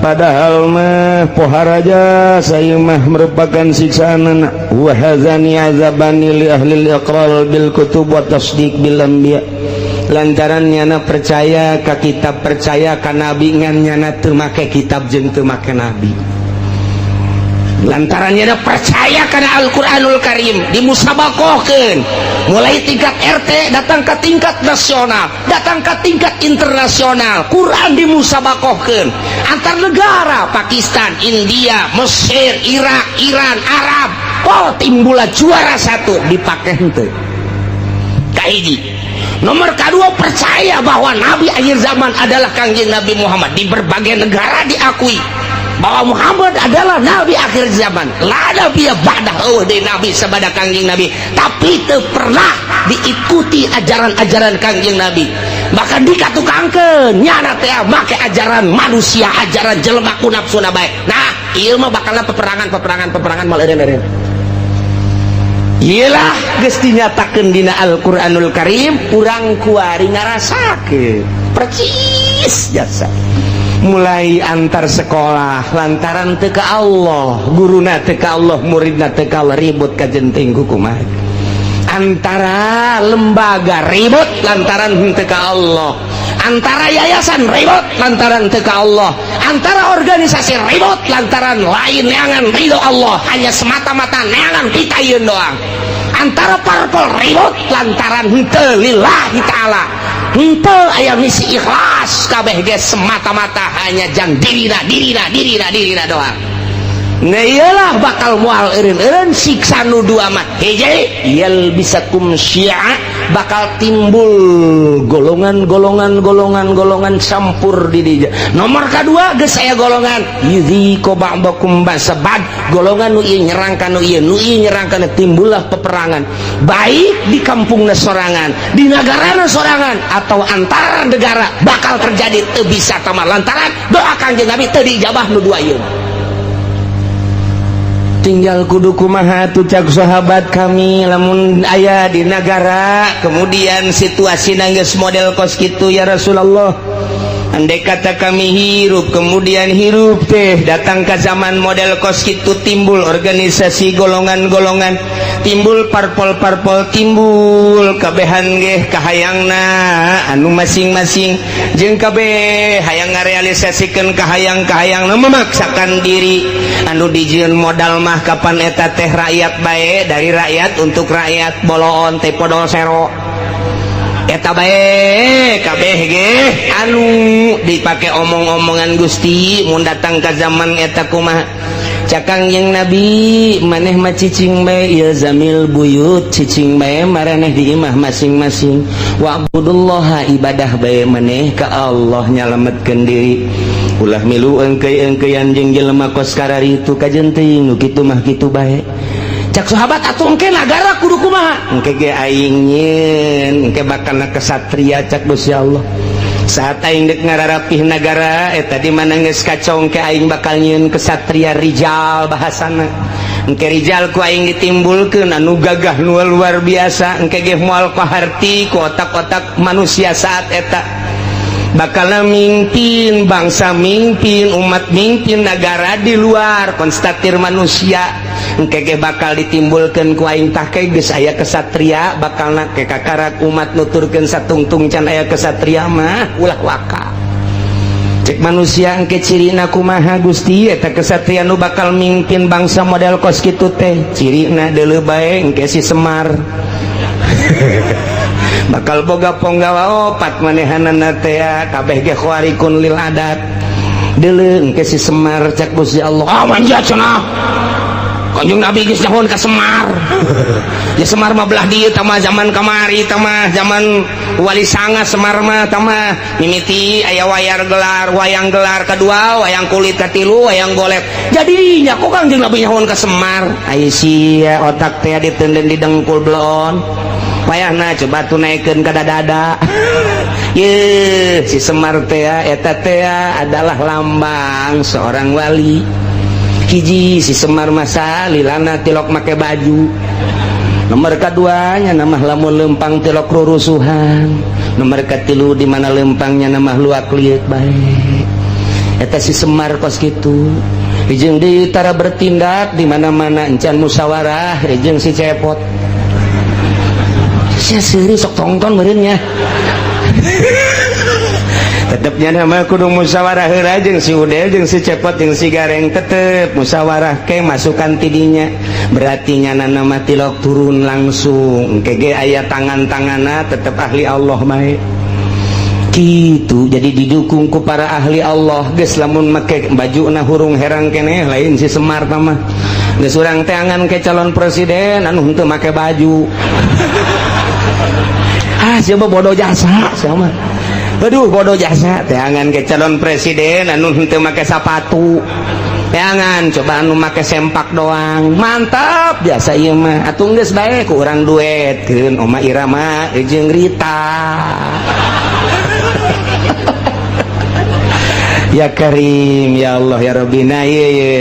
A: padahal mah poharaja saya mah merupakan siksaan. Wa hadzani azabani li ahli iqrar bil kutub wa tasdiq bil anbiya. Lantaran nyana percaya ka kitab, percaya ka nabi, ngan nyana teu make kitab jeung teu make nabi. Lantaran nyana percaya kana Al-Qur'anul Karim, dimusabakohkeun mulai tingkat RT datang ke tingkat nasional, datang ke tingkat internasional. Quran dimusabakohkeun antar negara, Pakistan, India, Mesir, Irak, Iran, Arab. Oh, timbulah juara satu, dipakai henteu. Kahiji, nomor kedua, percaya bahwa nabi akhir zaman adalah Kangjeng Nabi Muhammad. Di berbagai negara diakui bahwa Muhammad adalah nabi akhir zaman, la nabiyya ba'dah, oh di nabi sabada Kangjeng Nabi, tapi teu pernah diikuti ajaran-ajaran Kangjeng Nabi. Bahkan dikatukangkeun nyana teh make ajaran manusia, ajaran jelema ku nafsuna bae. Nah, ieu mah bakalna peperangan, peperangan, peperangan, mal eureun-eureun. Iyalah, geus dinyatakeun dina Al-Qur'anul Karim, urang kuari ngarasakeun percis jasa mulai antar sekolah lantaran teu ka Allah, guruna teu ka Allah, muridna teu ka Allah, ribut ka jenting kumaha. Antara lembaga ribut lantaran henteu ka Allah, antara yayasan ribut lantaran teu ka Allah, antara organisasi ribut lantaran lain neangan ridho Allah, hanya semata-mata neangan pitayun doang. Antara parpol ribut lantaran henteu lillahi ta'ala, henteu aya misi ikhlas, kabeh ge semata-mata hanya jang dirina, dirina, dirina, dirina doang. Nah, iyalah, bakal mual eureun-eureun siksa nu dua mah. Hiji, yalbisakum syi'a, bakal timbul golongan-golongan golongan golongan campur di dinya. Nomor kedua, geus aya golongan yudhiqu ba'dakum ba'sa ba'd, golongan nu ieu nyerang ka nu ieu, nu ieu nyerang ka nu, timbullah peperangan baik di kampungna sorangan, di negarana sorangan, atau antar negara bakal terjadi. Teu bisa tamah lantaran doa Kangjeng Nabi teu diijabah nu dua ieu. Tinggal kudu kumaha tuh, cak sahabat kami, lamun aya di negara kemudian situasi nangis model kos gitu, ya Rasulullah? Andai kata kami hirup, kemudian hirup teh datang ke zaman model kos kitu, timbul organisasi golongan-golongan, timbul parpol-parpol, timbul kabehan ge kahayangna anu masing-masing, jeung kabeh hayang ngarealisasikeun kahayang-kahayang, memaksakan diri anu dijieun modal mah kapan eta teh rakyat bae, dari rakyat untuk rakyat, boloon teh podol sero eta bae kabeh ge anu dipake omong-omongan. Gusti, mun datang ka zaman eta kumaha? Cak Kangjeng Nabi, maneh mah cicing bae, ilzamil buyut, cicing bae maraneh di imah masing-masing, wa'budullaha, ibadah bae maneh ka Allah, nyalametkeun diri, ulah milu engkei-engkeian jeung jelema kos kararitu, kajen teuing nu kitu mah kitu bae. Cak sahabat, atuh engke nagara kudu kumaha? Engke ge aing nyieun, engke bakal kesatria. Cak Gusti Allah, saat aing dek ngararapih nagara eta di mana geus kacau, engke aing bakal nyieun kesatria, rijal bahasana. Engke rijal ku aing ditimbulkeun anu gagah, nu luar biasa, engke ge moal kaharti ku otak-otak manusia. Saat eta bakal mimpin bangsa, mimpin umat, mimpin negara di luar konstatir manusia. Engke ge bakal ditimbulkeun ku aing. Tah, ke geus aya kesatria, bakal na ke kakarak umat nuturkeun satungtung can aya kesatria mah ulah waka. Cek manusia, engke cirina kumaha, Gusti, eta kesatria nu bakal mimpin bangsa model kos kitu teh cirina? Deuleu bae, engke si Semar bakal boga ponggawa opat, manehanana teh kabeh ge khawariqun lil adat. Deuleu engke si Semar. Cak Gusti Allah, ah manja cenah, Kanjeng Nabi geus nyahoan ka Semar. Ya Semar mah belah dieu tah mah, zaman kamari tah mah, zaman Wali Sanga. Semar mah tah mah mimiti aya wayar gelar, wayang gelar kedua, wayang kulit katilu, wayang golek. Jadinya kok Kanjeng Nabi nyahoan ka Semar? Ai sia otak teh ditenden di dengkul belon, payahna coba tuh naikkeun ka dada. Ye, si Semar teh eta teh adalah lambang seorang wali. Hiji, si Semar masa lilana tilok make baju. Nomor keduanya, nama lamun lempang tilok rurusuhan. Nomor katilu, di mana lempangnya nama luak liut bae. Eta si Semar kos kitu. Jeung di tara bertindak di mana-mana encan musyawarah jeung si Cepot. Sia seuri sok tongton meureun nya. Tetepnya nama kudu musyawarah heula jeung si Udel, jeung si Cepot, jeung si Gareng. Tetep musyawarah ke masukan tidinya, berarti nyana nama tilok turun langsung engke ge aya tangan-tanganna, tetep ahli Allah bae gitu. Jadi didukung ku para ahli Allah. Geus lamun make baju na hurung herang keneh lain si Semar mah. Geus urang teangan ke calon presiden anu henteu make baju. Ah, siapa bodoh jasa siapa. Aduh, bodoh jasa. Teangan ke calon presiden anu henteu make sapatu, teangan coba anu make sempak doang. Mantap biasa ieu mah. Atuh geus bae ku urang duetkeun Oma Irama jeung Rita. Ya Karim, ya Allah, ya Rabbina. Ye ye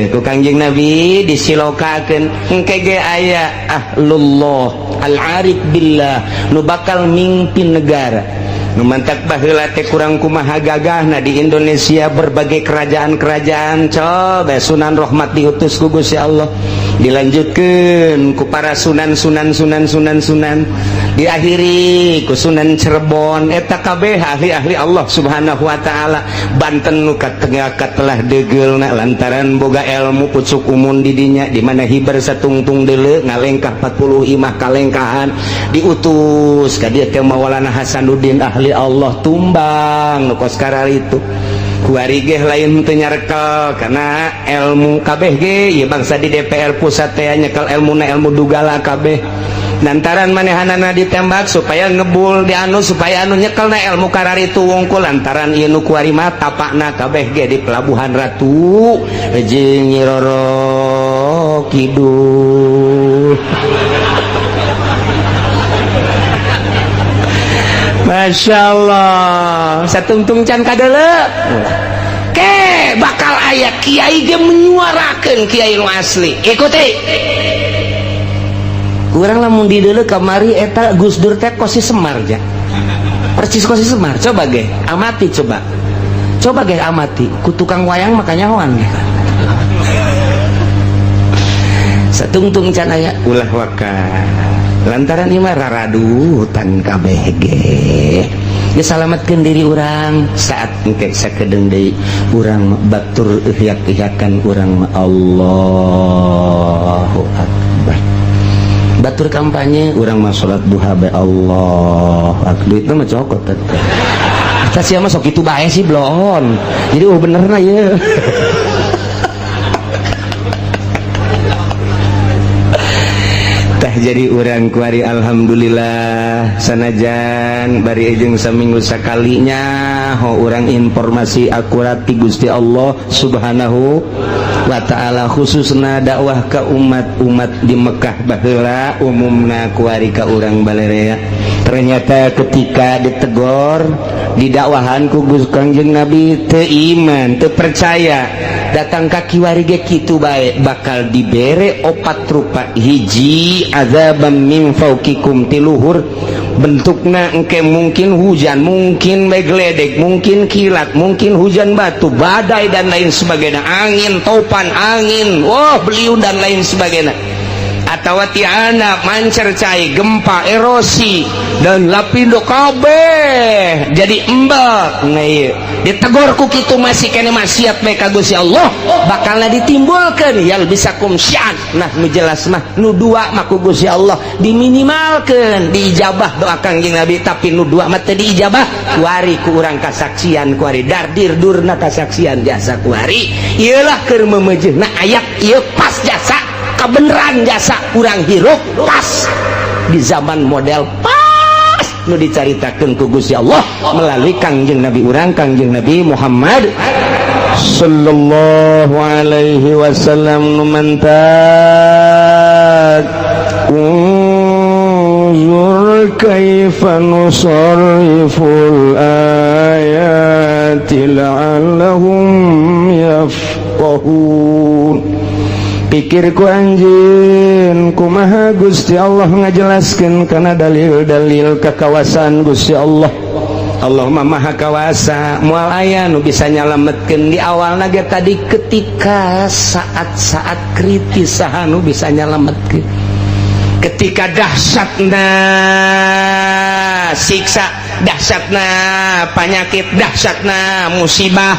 A: ku Kangjeng Nabi disilokakeun, engke ge aya ahlullah al-arif billah nu bakal mimpin negara. Nu mantak baheula teh kurang kumaha gagahna di Indonesia berbagai kerajaan-kerajaan. Coba Sunan Rahmat diutus ku Gusti Allah, dilanjutkeun ku para sunan, sunan, sunan, sunan, sunan, diakhiri ku Sunan Cirebon. Eta kabeh ahli-ahli Allah Subhanahu wa taala. Banten nu katengah katelah degeulna lantaran boga ilmu pucuk umun di dinya, di mana hiber satungtung deuleu ngalengkah 40 imah kalengkahan, diutus ka dieu teh Maulana Hasanuddin, ahli Allah tumbang nu kos itu. Kuari ge lain teu nyarekel karena ilmu kabeh ge ieu bangsa di DPR pusat teh nyekel ilmu na ilmu dugala kabeh, lantaran manehanana ditembak supaya ngebul di anu, supaya anu nyekel na ilmu kararitu wungkul, lantaran ieu nu kuari mah tapakna kabeh ge di Pelabuhan Ratu jeung Nyi Roro Kidul. Masya Allah, satungtung can kadeuleu ke bakal aya kiai ge menyuarakeun kiai nu asli. Ikuti kurang lamun dideuleu kamari eta Gus Dur teh kos si Semar ja. Persis kos si Semar. Coba ge amati, coba, coba ge amati ku tukang wayang, makanya hoan ge satungtung can aya. Ulah waka, lantaran ieu mah raradutan kabeh ge. Geus, salametkeun diri urang saat engke sakedeung deui urang batur ihyak-ihyakan urang mah. Allahu Akbar. Batur kampanye, urang mah salat duha bae. Allah akbar. Duitna mah cokot eta. Eta sia mah sok kitu bae sih, bloon. Jadi oh benerna ieu. Tah, jadi urang kuari alhamdulillah, sanajan bari jeung saminggu sakalinya ho urang informasi akurat ti Gusti Allah Subhanahu wa Ta'ala, khususna dakwah ke umat-umat di Mekah baheula, umumna kuari ka urang balerea. Ternyata ketika ditegor, didakwahan ku Gusti Kangjeng Nabi, teu iman, teu percaya. Datang ka kiwari ge kitu bae, bakal dibere opat rupa. Hiji, azabam min fauqikum, ti luhur bentukna engke, mungkin hujan, mungkin bae geledek, mungkin kilat, mungkin hujan batu, badai, dan lain sebagainya, angin topan, angin wah beliung, dan lain sebagainya, atau tiana mancer cai, gempa, erosi, dan lapindo kabeh jadi embel. Nah, ieu ditegor ku kitu masih kene maksiat bae ka Gusti Allah, bakalna ditimbulkeun yalbisakum syi'an. Nah, nu jelas mah nu dua mah ku Gusti Allah diminimalkeun, diijabah doa Kangjeng Nabi, tapi nu dua mah teu diijabah. Kuari ku urang kasaksian, kuari dardir durna kasaksian jasa kuari. Ieu lah keur memejeuna ayat ieu pas jasa kebenaran, jasa kurang hirup pas di zaman model pas nu dicaritakeun ku Gusti Allah melalui Kangjeng Nabi urang, Kangjeng Nabi Muhammad sallallahu alaihi wasallam. Nu mantak unzur kaifa nusarriful ayati la'allahum yafqahun. Pikir ku anjeun, kumaha Gusti Allah ngajelaskeun kana dalil-dalil kekawasan Gusti Allah? Allah mah maha kawasa, moal aya nu bisa nyalametkeun. Di awal ge tadi, ketika saat-saat kritis, saha nu bisa nyalametkeun? Ketika dahsyatna siksa, dahsyatna penyakit, dahsyatna musibah.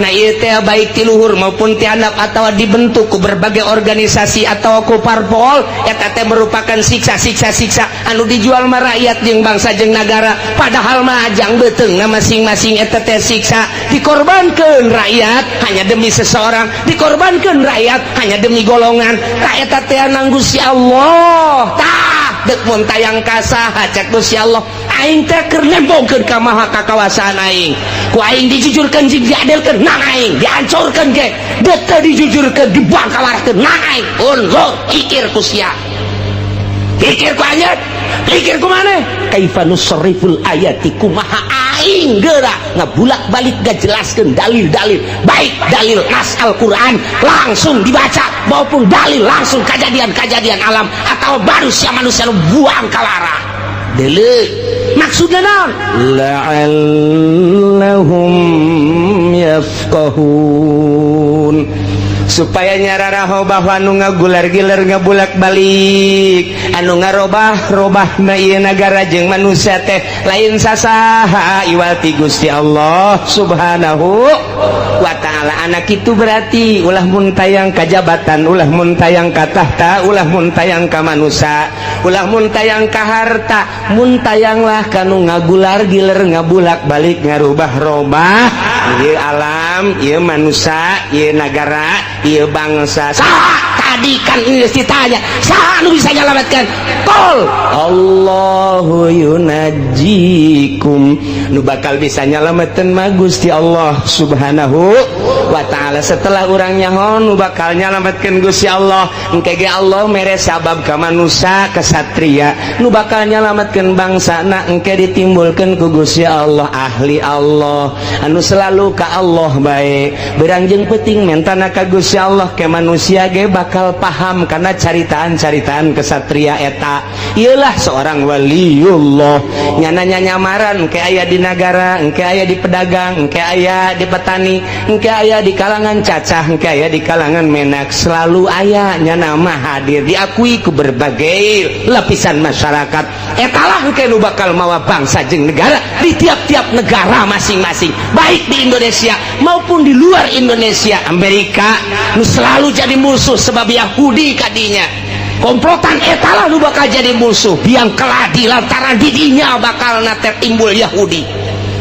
A: Nah, ieu teh baik ti luhur maupun ti handap atau dibentuk ku berbagai organisasi atau ku parpol, eta teh merupakan siksa, siksa, siksa anu dijual mah rakyat jeung bangsa jeung nagara, padahal mah ajang beuteungna masing-masing. Eta teh siksa, dikorbankeun rakyat hanya demi seseorang, dikorbankeun rakyat hanya demi golongan. Tah, eta teh nang Gusti Allah. Tah, dek mun tayang ka saha? Cek Gusti Allah, aing teh keur nembongkeun ka maha kakawasaan aing. Ku aing dijujurkeun jeung diadilkeun nang aing, dihancurkeun ge dek teu dijujurkeun, dibuang kawarahkeun nang aing. Unzur, pikir ku sia, pikir ku anjeun, pikir ku maneh, kaifa nusarriful ayati, kumaha aing geura ngabulak-balik ngajelaskeun dalil-dalil, baik dalil nas Al-Qur'an langsung dibaca maupun dalil langsung kejadian-kejadian alam atau manusia-manusia nu buang kawarah. Deuleu, maksudna naon? La'allahum yafqahun, supaya nyararaho bahwa anu ngagular-giler, ngabulak-balik, anu ngarobah-robah na ieu nagara jeung manusia teh lain sasaha iwal ti Gusti Allah Subhanahu wa Ta'ala. Anak itu berarti ulah muntayang ka jabatan, ulah muntayang ka tahta, ulah muntayang ka manusia, ulah muntayang ka harta, muntayanglah kanu ngagular giler, ngabulak balik, ngarubah-robah ieu alam, ieu manusia, ieu nagara, ieu bangsa. Saha tadi kan geus ditanya, saha nu bisa nyalametkeun? Qul Allahu yunajjikum. Nu bakal bisa nyalametkeun mah Gusti Allah Subhanahu wa Ta'ala. Setelah urang nyaho nu bakal nyalametkeun Gusti Allah, engke ge Allah mere sabab ka manusia kesatria nu bakal nyalametkeun bangsa na. Engke ditimbulkeun ku Gusti Allah ahli Allah anu selalu ka Allah bae, beurang jeung peuting mentana ka Gusti Allah. Ke manusia ge bakal paham karena caritaan-caritaan kesatria eta. Iyalah, seorang waliullah nyana nyamaran ke aya di negara, engke aya di pedagang, engke aya di petani, engke aya di kalangan cacah, engke aya di kalangan menak, selalu aya. Nyana mah hadir, diakui ku berbagai lapisan masyarakat. Etalah engke nu bakal mawa bangsa jeung negara di tiap-tiap negara masing-masing, baik di Indonesia maupun di luar Indonesia. Amerika nu selalu jadi musuh sebab Yahudi kadinya komplotan, etalah nu bakal jadi musuh biang keladi lantaran didinya bakal nate timbul Yahudi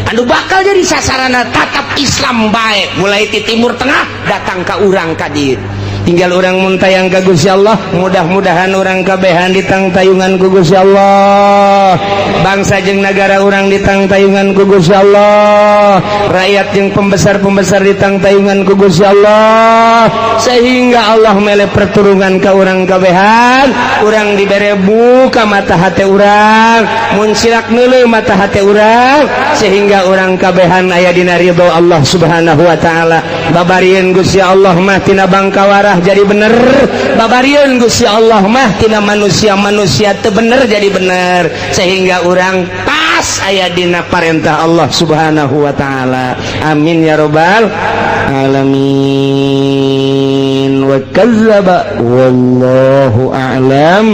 A: anu bakal jadi sasaran tatap Islam baik, mulai di Timur Tengah datang ke urang ka dieu. Tinggal urang muntayang ka Gusti Allah. Mudah-mudahan urang kabehan ditangtayungan ku Gusti Allah, bangsa jeung negara urang ditangtayungan ku Gusti Allah, rakyat jeung pembesar-pembesar ditangtayungan ku Gusti Allah, sehingga Allah mere perturungan ka urang kabehan. Urang dibere buka mata hati urang, muncilak neuleuh mata hati urang, sehingga urang kabehan aya dina ridho Allah Subhanahu wa Ta'ala. Babarieun Gusti Allah mah tina bangkawarah jadi bener, babarieun Gusti Allah mah tina manusia-manusia teu bener jadi bener, sehingga urang pas aya dina parentah Allah Subhanahu wa Ta'ala. Amin ya robbal alamin. Wa kadzdzaba, wallahu a'lam.